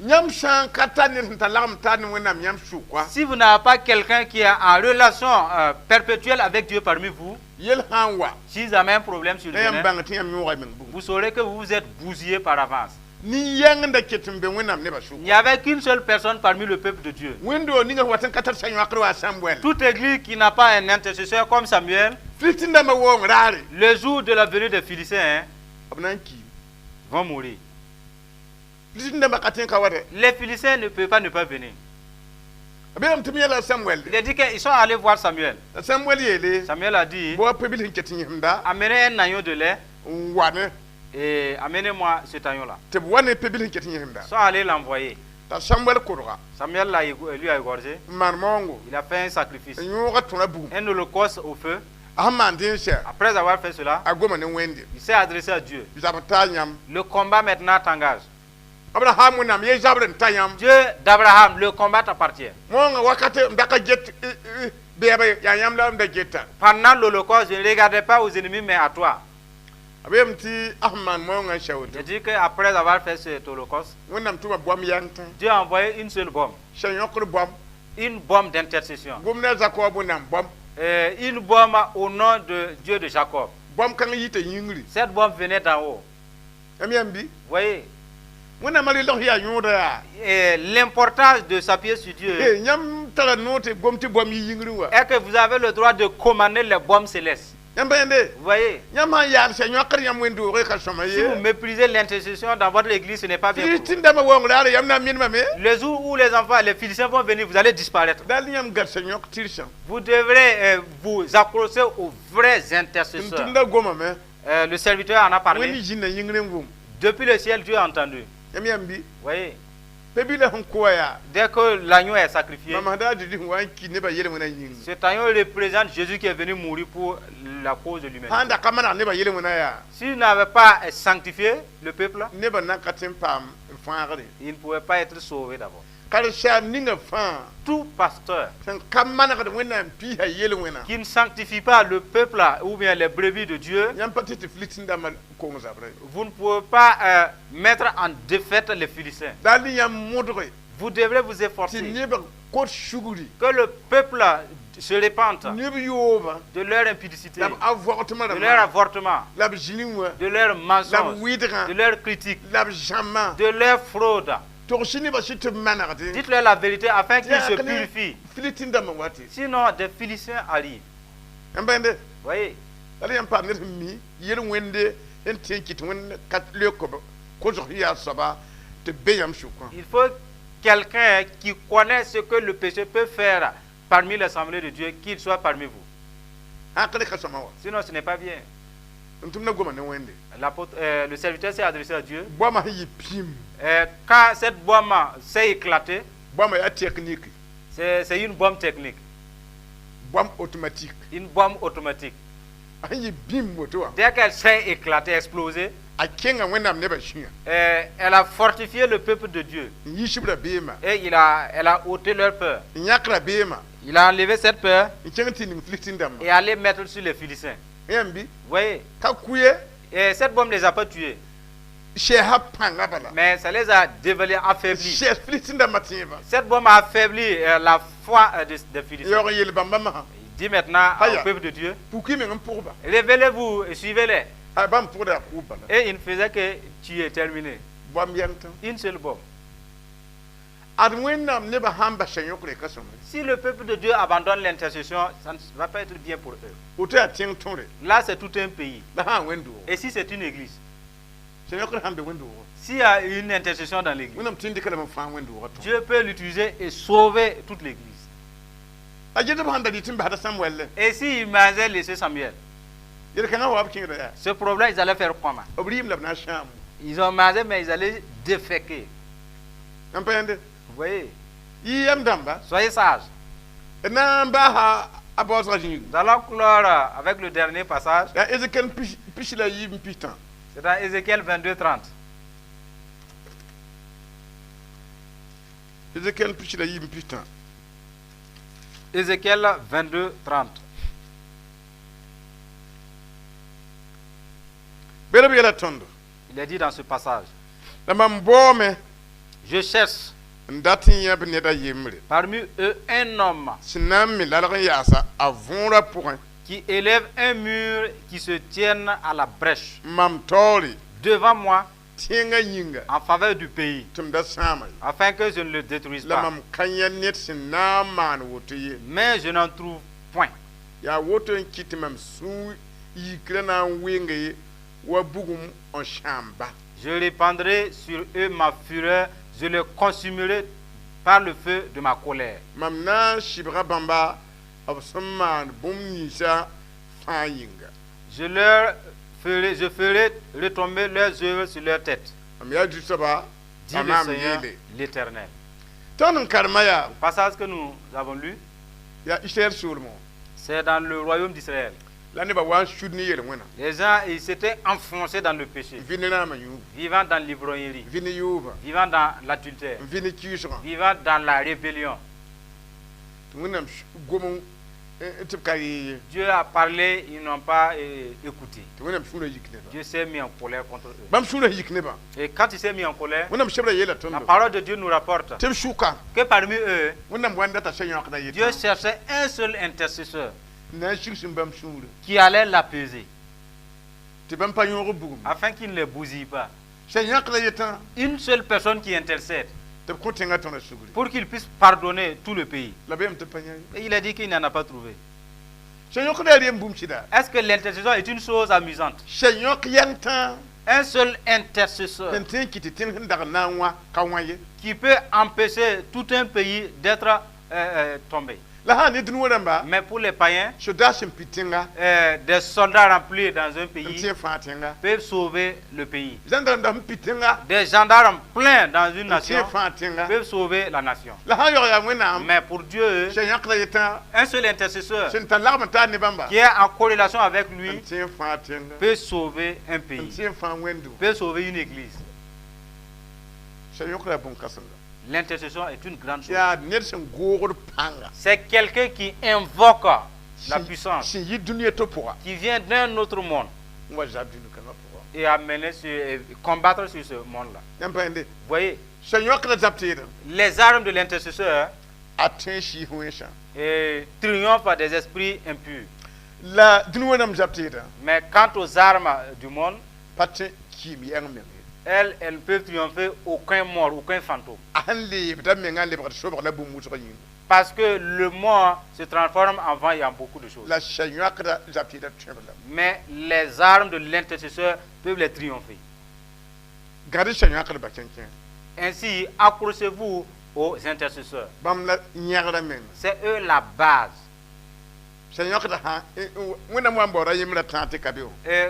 Yãmb sã n ka tar ned sẽn tar lagm taar ne Wẽnnaam yãmb sʋka, Si vous n'avez pas quelqu'un qui est en relation perpétuelle avec Dieu parmi vous, yel sã n wa si jamais un problème la yãmb survient, bãng tɩ yãmb yõoga y meng bugum. Vous saurez que vous vous êtes bousillé par avance. Nin-yɛng n da ket n be Wẽnnaam nebã Il sʋka. n'y avait qu'une seule personne parmi le peuple de Dieu. Wẽnd-doog ninga wat n ka tar sã-yõkr wa Samuɛl, Toute église qui n'a pas un intercesseur comme Samuel, Filistin dãmbã waoong raare, le jour de la venue des Philistins, hein, b na n kiime. Vont mourir. Filistin dãmbã ka tõe n ka wa dɛ. Les Philistins ne peuvent pas ne pas venir. B yeelame tɩ b yẽla Samuɛl. Il a dit qu'ils sont allés voir Samuel. La Samuɛl yeele Samuel a dit, bao pebil sẽn ket n yẽsemda amenez un agneau de lait n wa ne et amenez-moi cet agneau-là. Tɩ b wa ne pebil sẽn ket n yẽsemda. Ils sont allés l'envoyer. T'a Samuɛl kodga Samuel lui a égorgé. N maan maoongo Il a fait un sacrifice. N yõoga tõra bugum. Un holocauste au feu. A sẽn maan dẽn sɛ, Après avoir fait cela, a goma ne Wẽnde. Il s'est adressé à Dieu. Zab taa yãmb. Le combat maintenant t'engage. Abraham Wẽnnaam ye zabr n ta yãmb. Dieu d'Abraham, le combat t'appartient. Moongã wakate n da ka get bɛɛba yaa yãmb la n da geta. Pendant l'holocauste, je ne regardais pas aux ennemis, mais à toi. B yeelame tɩ a sẽn maan maoongã n sɛ woto, J'ai dit qu'après avoir fait cet holocauste, Wẽnnaam tʋma goam yãng tã. Dieu a envoyé une seule bombe. Sã-yõkr goam. Une bombe d'intercession. Gom ne a Zakob Wẽnnaam goam. Une bombe au nom de Dieu de Jacob. Goam kãng yita yĩngri. Cette bombe venait d'en haut. Yãmb yãmb bɩ? Vous voyez, Wẽnnaamã rɩlg yaa yõoda yaa. Et l'importance de s'appuyer sur Dieu Eh, yãmb tara noor tɩ gom tɩ goam yi yĩngri wa. Est que vous avez le droit de commander les bombes célestes. Yãmb yẽnde. Vous voyez, Yãmb sãn yaab sã-yõkr yãmb wẽnd-doogẽ ka sõma si vous ye. Méprisez l'intercession dans votre église, ce n'est pas bien pour vous. Filistin dãmbã waoong raare yãmb na n minimame. Le jour où les enfants, les Philistins vont venir, vous allez disparaître. Dal yãmb gad sã-yõk tɩrsã. Vous devrez vous accrocher aux vrais intercesseurs. Tʋm-tʋmda gomame. Le serviteur en a Wẽnd parlé. zĩnda yĩngr n wʋm. Depuis le ciel, Dieu a entendu. Yãmb yãmb bɩ? Vous voyez, Pebila sẽn koa yaa. Dès que l'agneau est sacrifié, Mam sã daa Zezi sẽn wa n ki nebã yel-wẽnã yĩnga. Cet agneau représente Jésus qui est venu mourir pour la cause de l'humanité. Sãn da ka maneg nebã yel-wẽnã yaa. S'il n'avait pas sanctifié le peuple, Nebã na n ka tõe n paam fãagre. Il ne pouvait pas être sauvé d'abord. Karen-saam ninga fãa Tout pasteur sẽn ka manegd Wẽnnaam piisã yel-wẽna qui ne sanctifie pas le peuple ou bien les brebis de Dieu, yãmb pa tɩ tɩ Filistin dãmbã kong zabrã ye. Vous ne pouvez pas mettre en défaite les Philistins. La ne yãmb modge Vous devrez vous tɩ efforcer nebã kot sugri que le peuple se répande neb yoobã de leur impudicité, la b avortement de leur rãmbã avortement, la b zĩnig wã de leur la b mensonge, wɩdgã de leur critique, la b zãmbã de leur fraude. Togs nebã sɩ tɩ b manegde. Dites-leur la vérité afin qu'ils se Tɩ purifient. Filistin dãmbã wa tɩ Sinon, des Philistins arrivent. n bãende. Voyez, La yãmb paam ned sẽn mi yel-wẽnde sẽn tẽ n kɩt Wẽnd ka leok b kosg sẽn yaa soaba tɩ b be yãmb sʋkã. Il faut quelqu'un qui connaît ce que le péché peut faire parmi l'assemblée de Dieu, qu'il soit parmi vous. Hãkre ka sõma wa. Sinon, ce n'est pas bien. N tʋmda goma ne Wẽnde. Le serviteur s'est adressé à Dieu. Goamã sẽn yɩ pim Quand cette bombe s'est éclatée, goamã yaa technique. c'est une bombe technique, Goam automatique. Une bombe automatique. A sẽn yɩ bĩm woto wã Dès qu'elle s'est éclatée, explosée, a kẽnga Wẽnnaam nebã sũyã elle a fortifié le peuple de Dieu n yiisb rabeemã et elle a ôté leur peur. N yãk rabeemã Il a enlevé cette peur n kẽng tɩ ning Filistin dãmbã. Et allé mettre sur les Philistins. Yãmb bɩ Vous voyez, ka kʋ ye et cette bombe ne les a pas tués, sɛɛsã pãnga bala mais ça les a dévalés, affaiblis. Sɛɛs Filistin dãmbã tẽebã. Cette bombe a affaibli la foi des Philistins. Yaoog n yeel bãmba masã Il dit maintenant Aïe. Au peuple de Dieu, puki meng n pʋgba révélez-vous et suivez-les. A bãmb pʋgda yaa kʋʋb bala. Et il ne faisait que tuer, terminer. Bõmb yɛng tã Une seule bombe. Ad Wẽnnaam nebã sãn basa yõkre ka sõma Si le peuple de Dieu abandonne l'intercession, ça ne va pas être bien pour eux. Woto yaa tẽng tõre Là, c'est tout un pays. La sã n wẽnd-doog Et si c'est une église, sã yõkr sãn be wẽnd-doogã s'il y a une intercession dans l'église, Wẽnnaam tɩ n dɩka lame n fãag wẽnd-doogã tõ Dieu peut l'utiliser et sauver toute l'église. A Zetb sãn da dɩt n basda Samuɛl le Et s'il m'avait laissé Samuel, yel-kãngã wa b kẽeda yaa ce problème, ils allaient faire comment? B rɩɩm la b na n sãam Ils ont mangé, mais ils allaient déféquer. N pa yẽnde Vous voyez? Yɩ yam dãmba Soyez sages. D na n baasa a baoosgã zĩigu. Nous allons clore avec le dernier passage. Yaa Ezekiel pis la yiib n pistã. C'est dans Ézéchiel 22, 30. Ezekiel pis la yiib n pistã. Ézéchiel 22, 30. Bel b yɛla tõndo Il est dit dans ce passage: la mam baoome Je cherche n dat n yãb ned a yembre parmi eux un homme sẽn na n me lalg n yaasa a võorã pʋgẽ qui élève un mur qui se tienne à la brèche mam taoore devant moi tẽngã yĩnga en faveur du pays, tɩ m da sãama ye afin que je ne le détruise la pas. Mam ka yã ned sẽn na n maan woto ye. Mais je n'en trouve point. Yaa woto n kɩt tɩ mam sũur yikrã na n wenge ye wa bugum n sãam ba. Je répandrai sur eux ma fureur, je les consumerai par le feu de ma colère. Mam na n sɩbga bãmba b sẽn maan bũmb ninsã fãa yĩnga. Je ferai retomber leurs œuvres sur leur tête, Mam yaa Zu-soaba dit le maam Seigneur yeele. l'Éternel. Tõnd n karema yaa Le passage que nous avons lu, yaa Israɛl soolmẽ c'est dans le royaume d'Israël. La nebã wa n sud ne yel-wẽna Les gens, ils s'étaient enfoncés dans le péché, n vɩ ne rãamã yũubu vivant dans l'ivrognerie, n vɩ ne yoobã vivant dans l'adultère, n vɩ ne kɩɩsgã vivant dans la rébellion. Tɩ Wẽnnaam gom n tɩ b ka yee ye. Dieu a parlé, ils n'ont pas écouté. Tɩ Wẽnnaam sũurã yik nebã. Dieu s'est mis en colère contre eux. Bãmb sũurã yik nebã. Et quand il s'est mis en colère, Wẽnnaam sebra yeela la tõndo parole de Dieu nous rapporte tɩ b sʋka que parmi eux, Wẽnnaam wa n data sã yõkda Dieu yetã cherchait un seul intercesseur n na n sigsem bãmb sũurã qui allait l'apaiser, tɩ bãmb pa yõog bugum afin qu'il ne les bousille pas. Sã yãkda yetã Une seule personne qui intercède tɩ b kõ tẽngã tõra sugri pour qu'il puisse pardonner tout le pays. La beem tɩ pa yã ye. Et il a dit qu'il n'en a pas trouvé. Sã yõkda yaa rem bũmb sɩda. Est-ce que l'intercession est une chose amusante? Sã yõk yɛng tã Un seul intercesseur sẽn tõe n kɩt tɩ tẽng sẽn dag n na n wã ka wã ye. Qui peut empêcher tout un pays d'être tombé. La sã n ne dũni wã rãmba Mais pour les païens, soda sẽn pid tẽnga des soldats remplis dans un n pays tẽ fãa tẽnga peuvent sauver le pays. Gendarme da sẽn pid tẽnga Des gendarmes pleins dans une n tẽ nation fãa tẽnga peuvent sauver la nation. La sã n yaoog yaa Wẽnnaam Mais pour Dieu, sã yãkda yetã un seul intercesseur sẽn tar lagm n taar ne bãmba qui est en corrélation avec n lui tẽ fãa tẽnga peut sauver un n pays, tẽ fãa wẽndo peut sauver une église. Sã-yõkra bũn-kãsenga. L'intercession est une grande chose. Yaa ned sẽn googd pãnga. C'est quelqu'un qui invoque la puissance, Sẽn yi dũniyã to pʋga qui vient d'un autre monde n wa zab dũni-kãngã pʋga. Et amener sur, et combattre sur ce monde-là. Yãmb pa yẽnde. Vous voyez, Sã-yõkda zab teedã les armes de l'intercesseur a tõe sɩɩs wẽnsã. Et triomphent des esprits impurs. La dũni wẽnnaam zab teedã Mais quant aux armes du monde, pa tõe kiim yɛng meng ye. Elles, elles ne peuvent triompher aucun mort, aucun fantôme. A sẽn leebda mengã n lebgd sobg la bũmb wʋsg yĩnga. Parce que le mort se transforme en vent et en beaucoup de choses. La sã-yõkda zab teedã tõeb lame. Mais les armes de l'intercesseur peuvent les triompher. Gãd sã-yõkdbã kẽnkẽ. Ainsi, accrochez-vous aux intercesseurs. Bãmb la yẽgra menga. C'est eux la base. Sã-yõkda sã wẽnnaam wa n baooda yembra tãag tɩ ka be wã. Et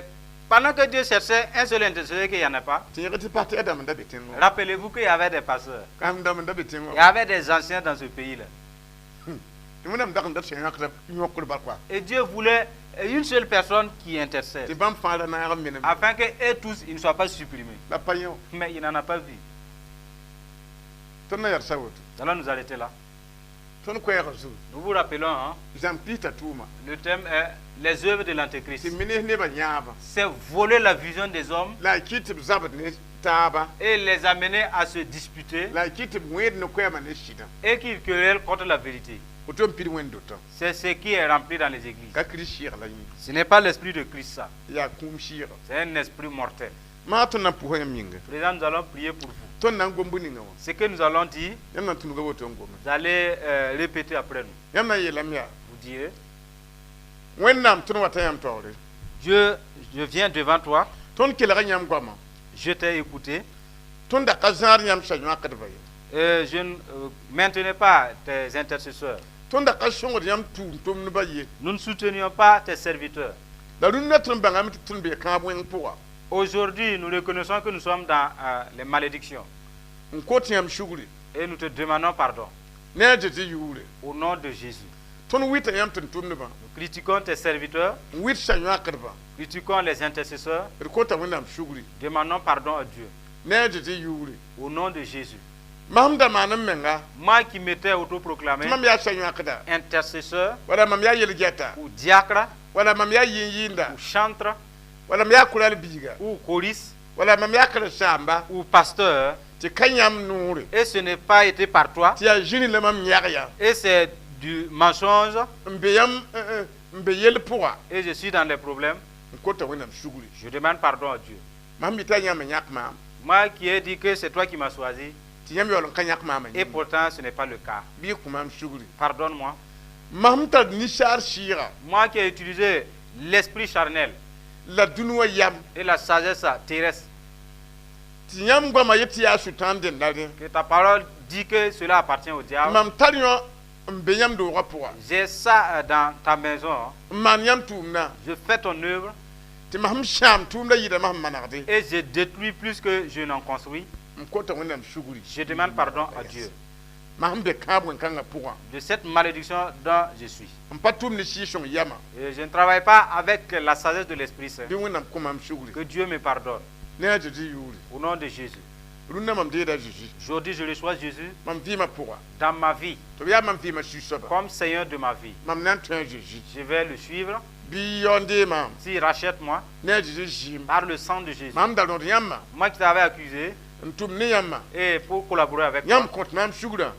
pendant que Dieu cherchait un seul intercesseur, qu'il n'y en a pas, Tɩ yẽg tɩ pas tɩ dãmb n da be tẽngã wã. Rappelez-vous qu'il y avait des pasteurs. Kãsem dãmb n da be tẽngã Il y wã. avait des anciens dans ce pays-là. Tɩ wẽnnaam dag n dat sã-yõkda yõkdba koa. Et Dieu voulait une seule personne qui intercède, Tɩ bãmb fãa ra naag n menem. Afin que eux tous, ils ne soient pas supprimés. La pa yẽ wã. Mais il n'en a pas vu. Tõnd na yagsa woto. Nous allons nous arrêter là. Tõnd koɛɛgã zugu. Nous vous rappelons, hein, Zãmb pista tʋʋma. Le thème est les œuvres de l'Antéchrist. Tɩ mines nebã yãabã. C'est voler la vision des hommes La a kɩt tɩ b zabd ne taaba. Et les amener à se disputer La a kɩt tɩ b wẽed ne koɛɛmã ne sɩdã. Et qu'ils querellent contre la vérité. Woto n pid wẽnd dotã. C'est ce qui est rempli dans les églises. Ka Kirist sɩɩg la yĩnga. Ce n'est pas l'esprit de Christ, ça. Yaa kũum sɩɩga. C'est un esprit mortel. Maa tõnd na n pʋsa yãmb yĩnga. Président, nous allons prier pour vous. Tõnd na n gom bũ-ninga wã. Ce que nous allons dire, Yãmb na n tũnuga woto n gome. vous allez répéter après nous. Yãmb na n yeelame yaa. Vous direz, Wẽnnaam tõnd wata yãmb taoore. Dieu, je viens devant toi, Tõnd kelga yãmb goamã. Je t'ai écouté, Tõnd da ka zãad yãmb sa-yõkdbã ye. Je ne maintenais pas tes intercesseurs. Tõnd da ka sõngd yãmb tʋʋm-tʋmdbã ye. Nous ne soutenions pas tes serviteurs. La rũndã tõnd bãngame tɩ tõnd bee kãab wẽng pʋga. Aujourd'hui, nous reconnaissons que nous sommes dans les malédictions N kot yãmb sugri. Et nous te demandons pardon Ne a Zezi yʋʋre. Au nom de Jésus. Tõnd wɩta yãmb tʋm-tʋmdbã. Nous critiquons tes serviteurs, N wɩt sa-yõkdbã. Critiquons les intercesseurs, D kota Wẽnnaam sugri. Demandons pardon à Dieu Ne a Zezi yʋʋre. Au nom de Jésus. Mam da maan m menga. Moi qui m'étais autoproclamé Tɩ mam yaa sa-yõkda. Intercesseur Wala mam yaa yel-gɛta. Ou diacre Wala mam yaa yĩn-yɩɩnda. Ou chantre Wala mam yaa kural biiga. Ou choriste Wala mam yaa karen-saamba. Ou pasteur Tɩ ka yãmb noore. Et ce n'est pas été par toi Tɩ yaa zĩri la mam yãg ya. Et c'est du mensonge N be yãmb n be yell pʋga. Et je suis dans les problèmes. N kota Wẽnnaam sugri. Je demande pardon à Dieu. Mam yita yãmb n yãk maam. Moi qui ai dit que c'est toi qui m'as choisi Tɩ yãmb yaool n ka yãk maamã et yĩnga. Pourtant ce n'est pas le cas. Bɩ y kõ maam sugri. Pardonne-moi. Mam tar ninsaar sɩɩga. Moi qui ai utilisé l'esprit charnel La dũni wã yam. Et la sagesse terrestre. Tɩ yãmb goamã yet tɩ yaa sʋtãan dẽnda rẽ. Que ta parole dit que cela appartient au diable. Mam tar yõ n be yãmb doogã pʋga. J'ai ça dans ta maison. N maan yãmb tʋʋmdã. Je fais ton œuvre Tɩ mam sãam tʋʋmdã yɩɩda mam manegde. Et je détruis plus que je n'en construis. N kota Wẽnnaam sugri. Je demande pardon à Dieu Mam be kãab wẽn-kãngã pʋgã. De cette malédiction dont je suis. N pa tʋm ne sɩɩg-sõng yamã. Et je ne travaille pas avec la sagesse de l'Esprit Saint. Bɩ Wẽnnaam kõ maam sugri. Que Dieu me pardonne. Ne a Zezi yʋʋre. Au nom de Jésus. Rũndã mam deeda Zezi. Aujourd'hui, je reçois Jésus Mam vɩɩmã pʋga. Dans ma vie, Tɩ b yaa mam vɩɩmã sũ-soaba. Comme Seigneur de ma vie. Mam na n tõe a Zezi. Je vais le suivre. Bɩ yaoon dee maam. S'il rachète moi Ne a Zezi zɩɩm. Par le sang de Jésus. Mam da rõd yãmbã. Moi qui t'avais accusé N tʋm ne yãmbã. Et pour collaborer avec toi. Yãmb kõt maam sugrã.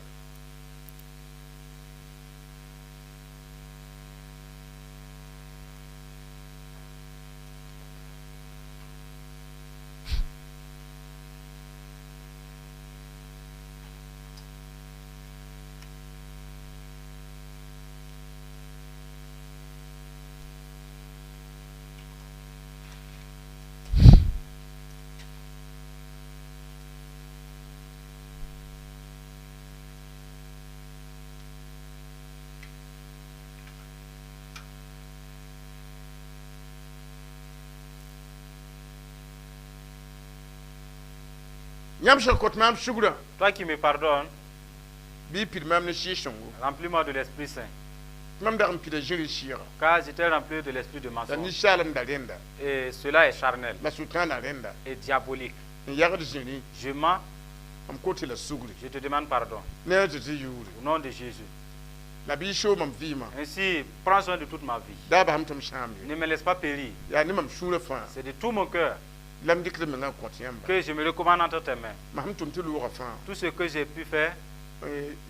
Yãmb sẽn kõt maam sugrã. Toi qui me pardonnes, Bɩ y pid maam ne sɩɩg-sõngo. Remplis-moi de l'Esprit Saint. Tɩ mam dag n pida zĩri sɩɩga. Car j'étais rempli de l'esprit de La mensonge. ninsaal n da rẽnda. Et cela est charnel La sʋtãana rẽnda. Et diabolique. N yagd zĩri. Je mens. Mam kot-y la sugri. Je te demande pardon. Ne a Zeezi yʋʋre. Au nom de Jésus. La bɩ y soog mam vɩɩmã. Ainsi, prends soin de toute ma vie. Da basam tɩ m sãam ye. Ne me laisse pas périr. Yaa ne mam sũurã fãa. C'est de tout mon cœur La m dɩkd m mengã n kõt yãmba. Que je me recommande entre tes mains. Mam sẽn tʋm tɩ loogã fãa. Tout ce que j'ai pu faire,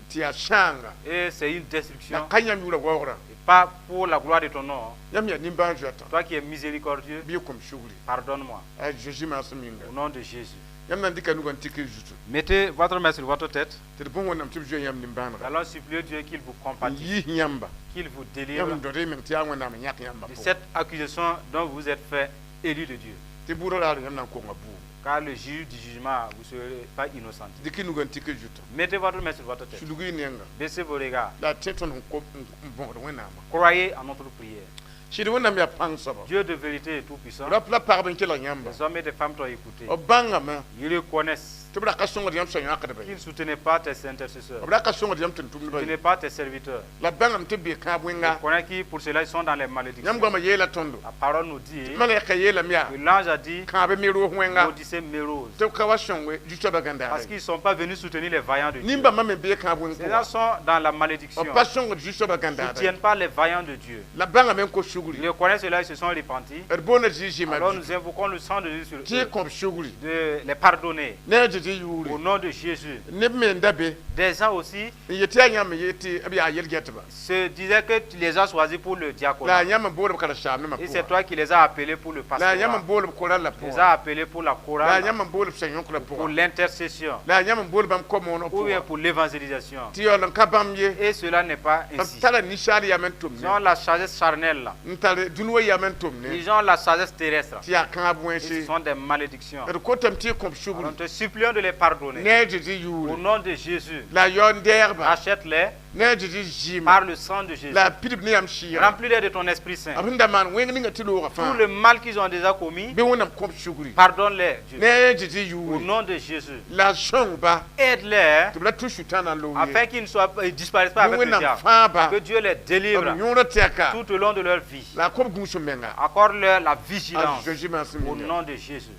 Tɩ yaa sãanga. Et c'est une La destruction, ka yãmb yʋʋrã waoogrã. Et pas pour la gloire de ton nom. Yãmb yaa nimbãan-zoɛtã. Toi qui es miséricordieux, Bɩ y kom sugri. Pardonne-moi. A Zeezi maasem yĩnga. Au nom de Jésus. Yãmb na n dɩka nugã n tik y zutu. Mettez votre main sur votre tête. Tɩ d bõn Wẽnnaam tɩ b zoe yãmb Nous nimbãanega. allons supplier Dieu qu'il vous N compatisse, yiis yãmba. Qu'il vous délivre Yãmb dõd y meng tɩ yaa Wẽnnaam n yãk yãmba de pʋgã. cette accusation dont vous êtes fait élu de Dieu. Tɩ bʋʋdã raar yãmb na n konga buugu. Car le juge du jugement, vous ne serez pas innocenté. Dɩk y nugã n tik y zutã. Mettez votre main sur votre tête. Sulg y nenga. Baissez vos regards. La a tẽ tõnd sẽn kom n bõsd Wẽnnaamã. Croyez en notre prière. Sɩd Wẽnnaam yaa pãng soaba. Dieu de vérité et tout-puissant. Rap la pagb n kelg yãmba. Les hommes et des femmes t'ont écouté. B bãngame Ils reconnaissent tɩ b ra ka sõngd yãmb sã-yãkdbã ye. Qu'ils ne soutenaient pas tes intercesseurs. B ra ka sõngd yãmb tʋm-tʋmdbã Ils ne ye. soutenaient pas tes serviteurs. La bãngame tɩ b bee kãab wẽnga. Ils connaissent qui, pour cela, ils sont dans les malédictions. Yãmb goamã yeela tõndo. La parole nous dit Malɛka yeelame yaa que l'ange a dit: kãab me-roos wẽnga Maudissez Méroz. Tɩ b ka wa sõnge zu-soabã gãndaare. Parce qu'ils ne sont pas venus soutenir les vaillants de Dieu. Nin-bãmbã me bee kãab wẽng Ces gens pʋga. sont dans la malédiction. B pa sõngd zu-soabã Ils ne gãndaare. soutiennent pas les vaillants de Dieu. La bãngame n kos sugri. Ils reconnaissent cela, ils se sont repentis. D boonda Zɩɩ zɩɩmã Alors nous invoquons le sang de Jésus sur tɩ y eux, kõb sugri. De les pardonner. Ne a Zezi Au yʋʋre. nom de Jésus. Neb me n da be Des gens aussi n yet tɩ yaa yãmb ye tɩ b yaa yel-gɛtba. Se disaient que tu les as choisis pour le La diaconat. yaa yãmb n bool b karen-saamdmã Et c'est pʋga. toi qui les as appelés pour le La yaa yãmb pastorat. n bool b koral la Tu les pʋga. as appelés pour la La yaa chorale, yãmb n bool b sã-yõk la pour pʋga. l'intercession, La yaa yãmb n bool bãmb ko-mooneg ou bien pʋga. pour l'évangélisation. Tɩ yaool n ka bãmb ye. Et cela n'est pas B ainsi. tara ninsaal yam n tʋm Ils ne. ont la sagesse charnelle, là. N tar dũni wã yam n tʋm ne. Ils ont la sagesse terrestre. Tɩ yaa kãab Et ce wẽnse. sont des malédictions. D kotame tɩ y kõb Alors, sugri. nous te supplions de les pardonner. Ne a Zezi Au yʋʋre. nom de Jésus, La a yaool n dɛɛgba. rachète-les Ne a Zezi zɩɩmã. par le sang de Jésus. La a pidb ne yam sɩɩga. Remplis-les de ton Esprit Saint. B sẽn da maan wẽng ninga tɩ loogã Tout fãa. le mal qu'ils ont déjà commis, Bɩ Wẽnnaam kõb sugri. pardonne-les, Dieu. Ne a Zezi Au yʋʋre. nom de Jésus, La a sõngba aide-les tɩ b ra tʋ sʋtãanã n loog ye. afin qu'ils ne soient pas, ils disparaissent pas Bɩ avec le Wẽnnaam diable. fãaba. Que Dieu les délivre B yõorã tɛka. tout au long de leur vie. La a kõb gũus m menga. Accorde-leur la A vigilance Zezi maasem au yĩnga. nom de Jésus.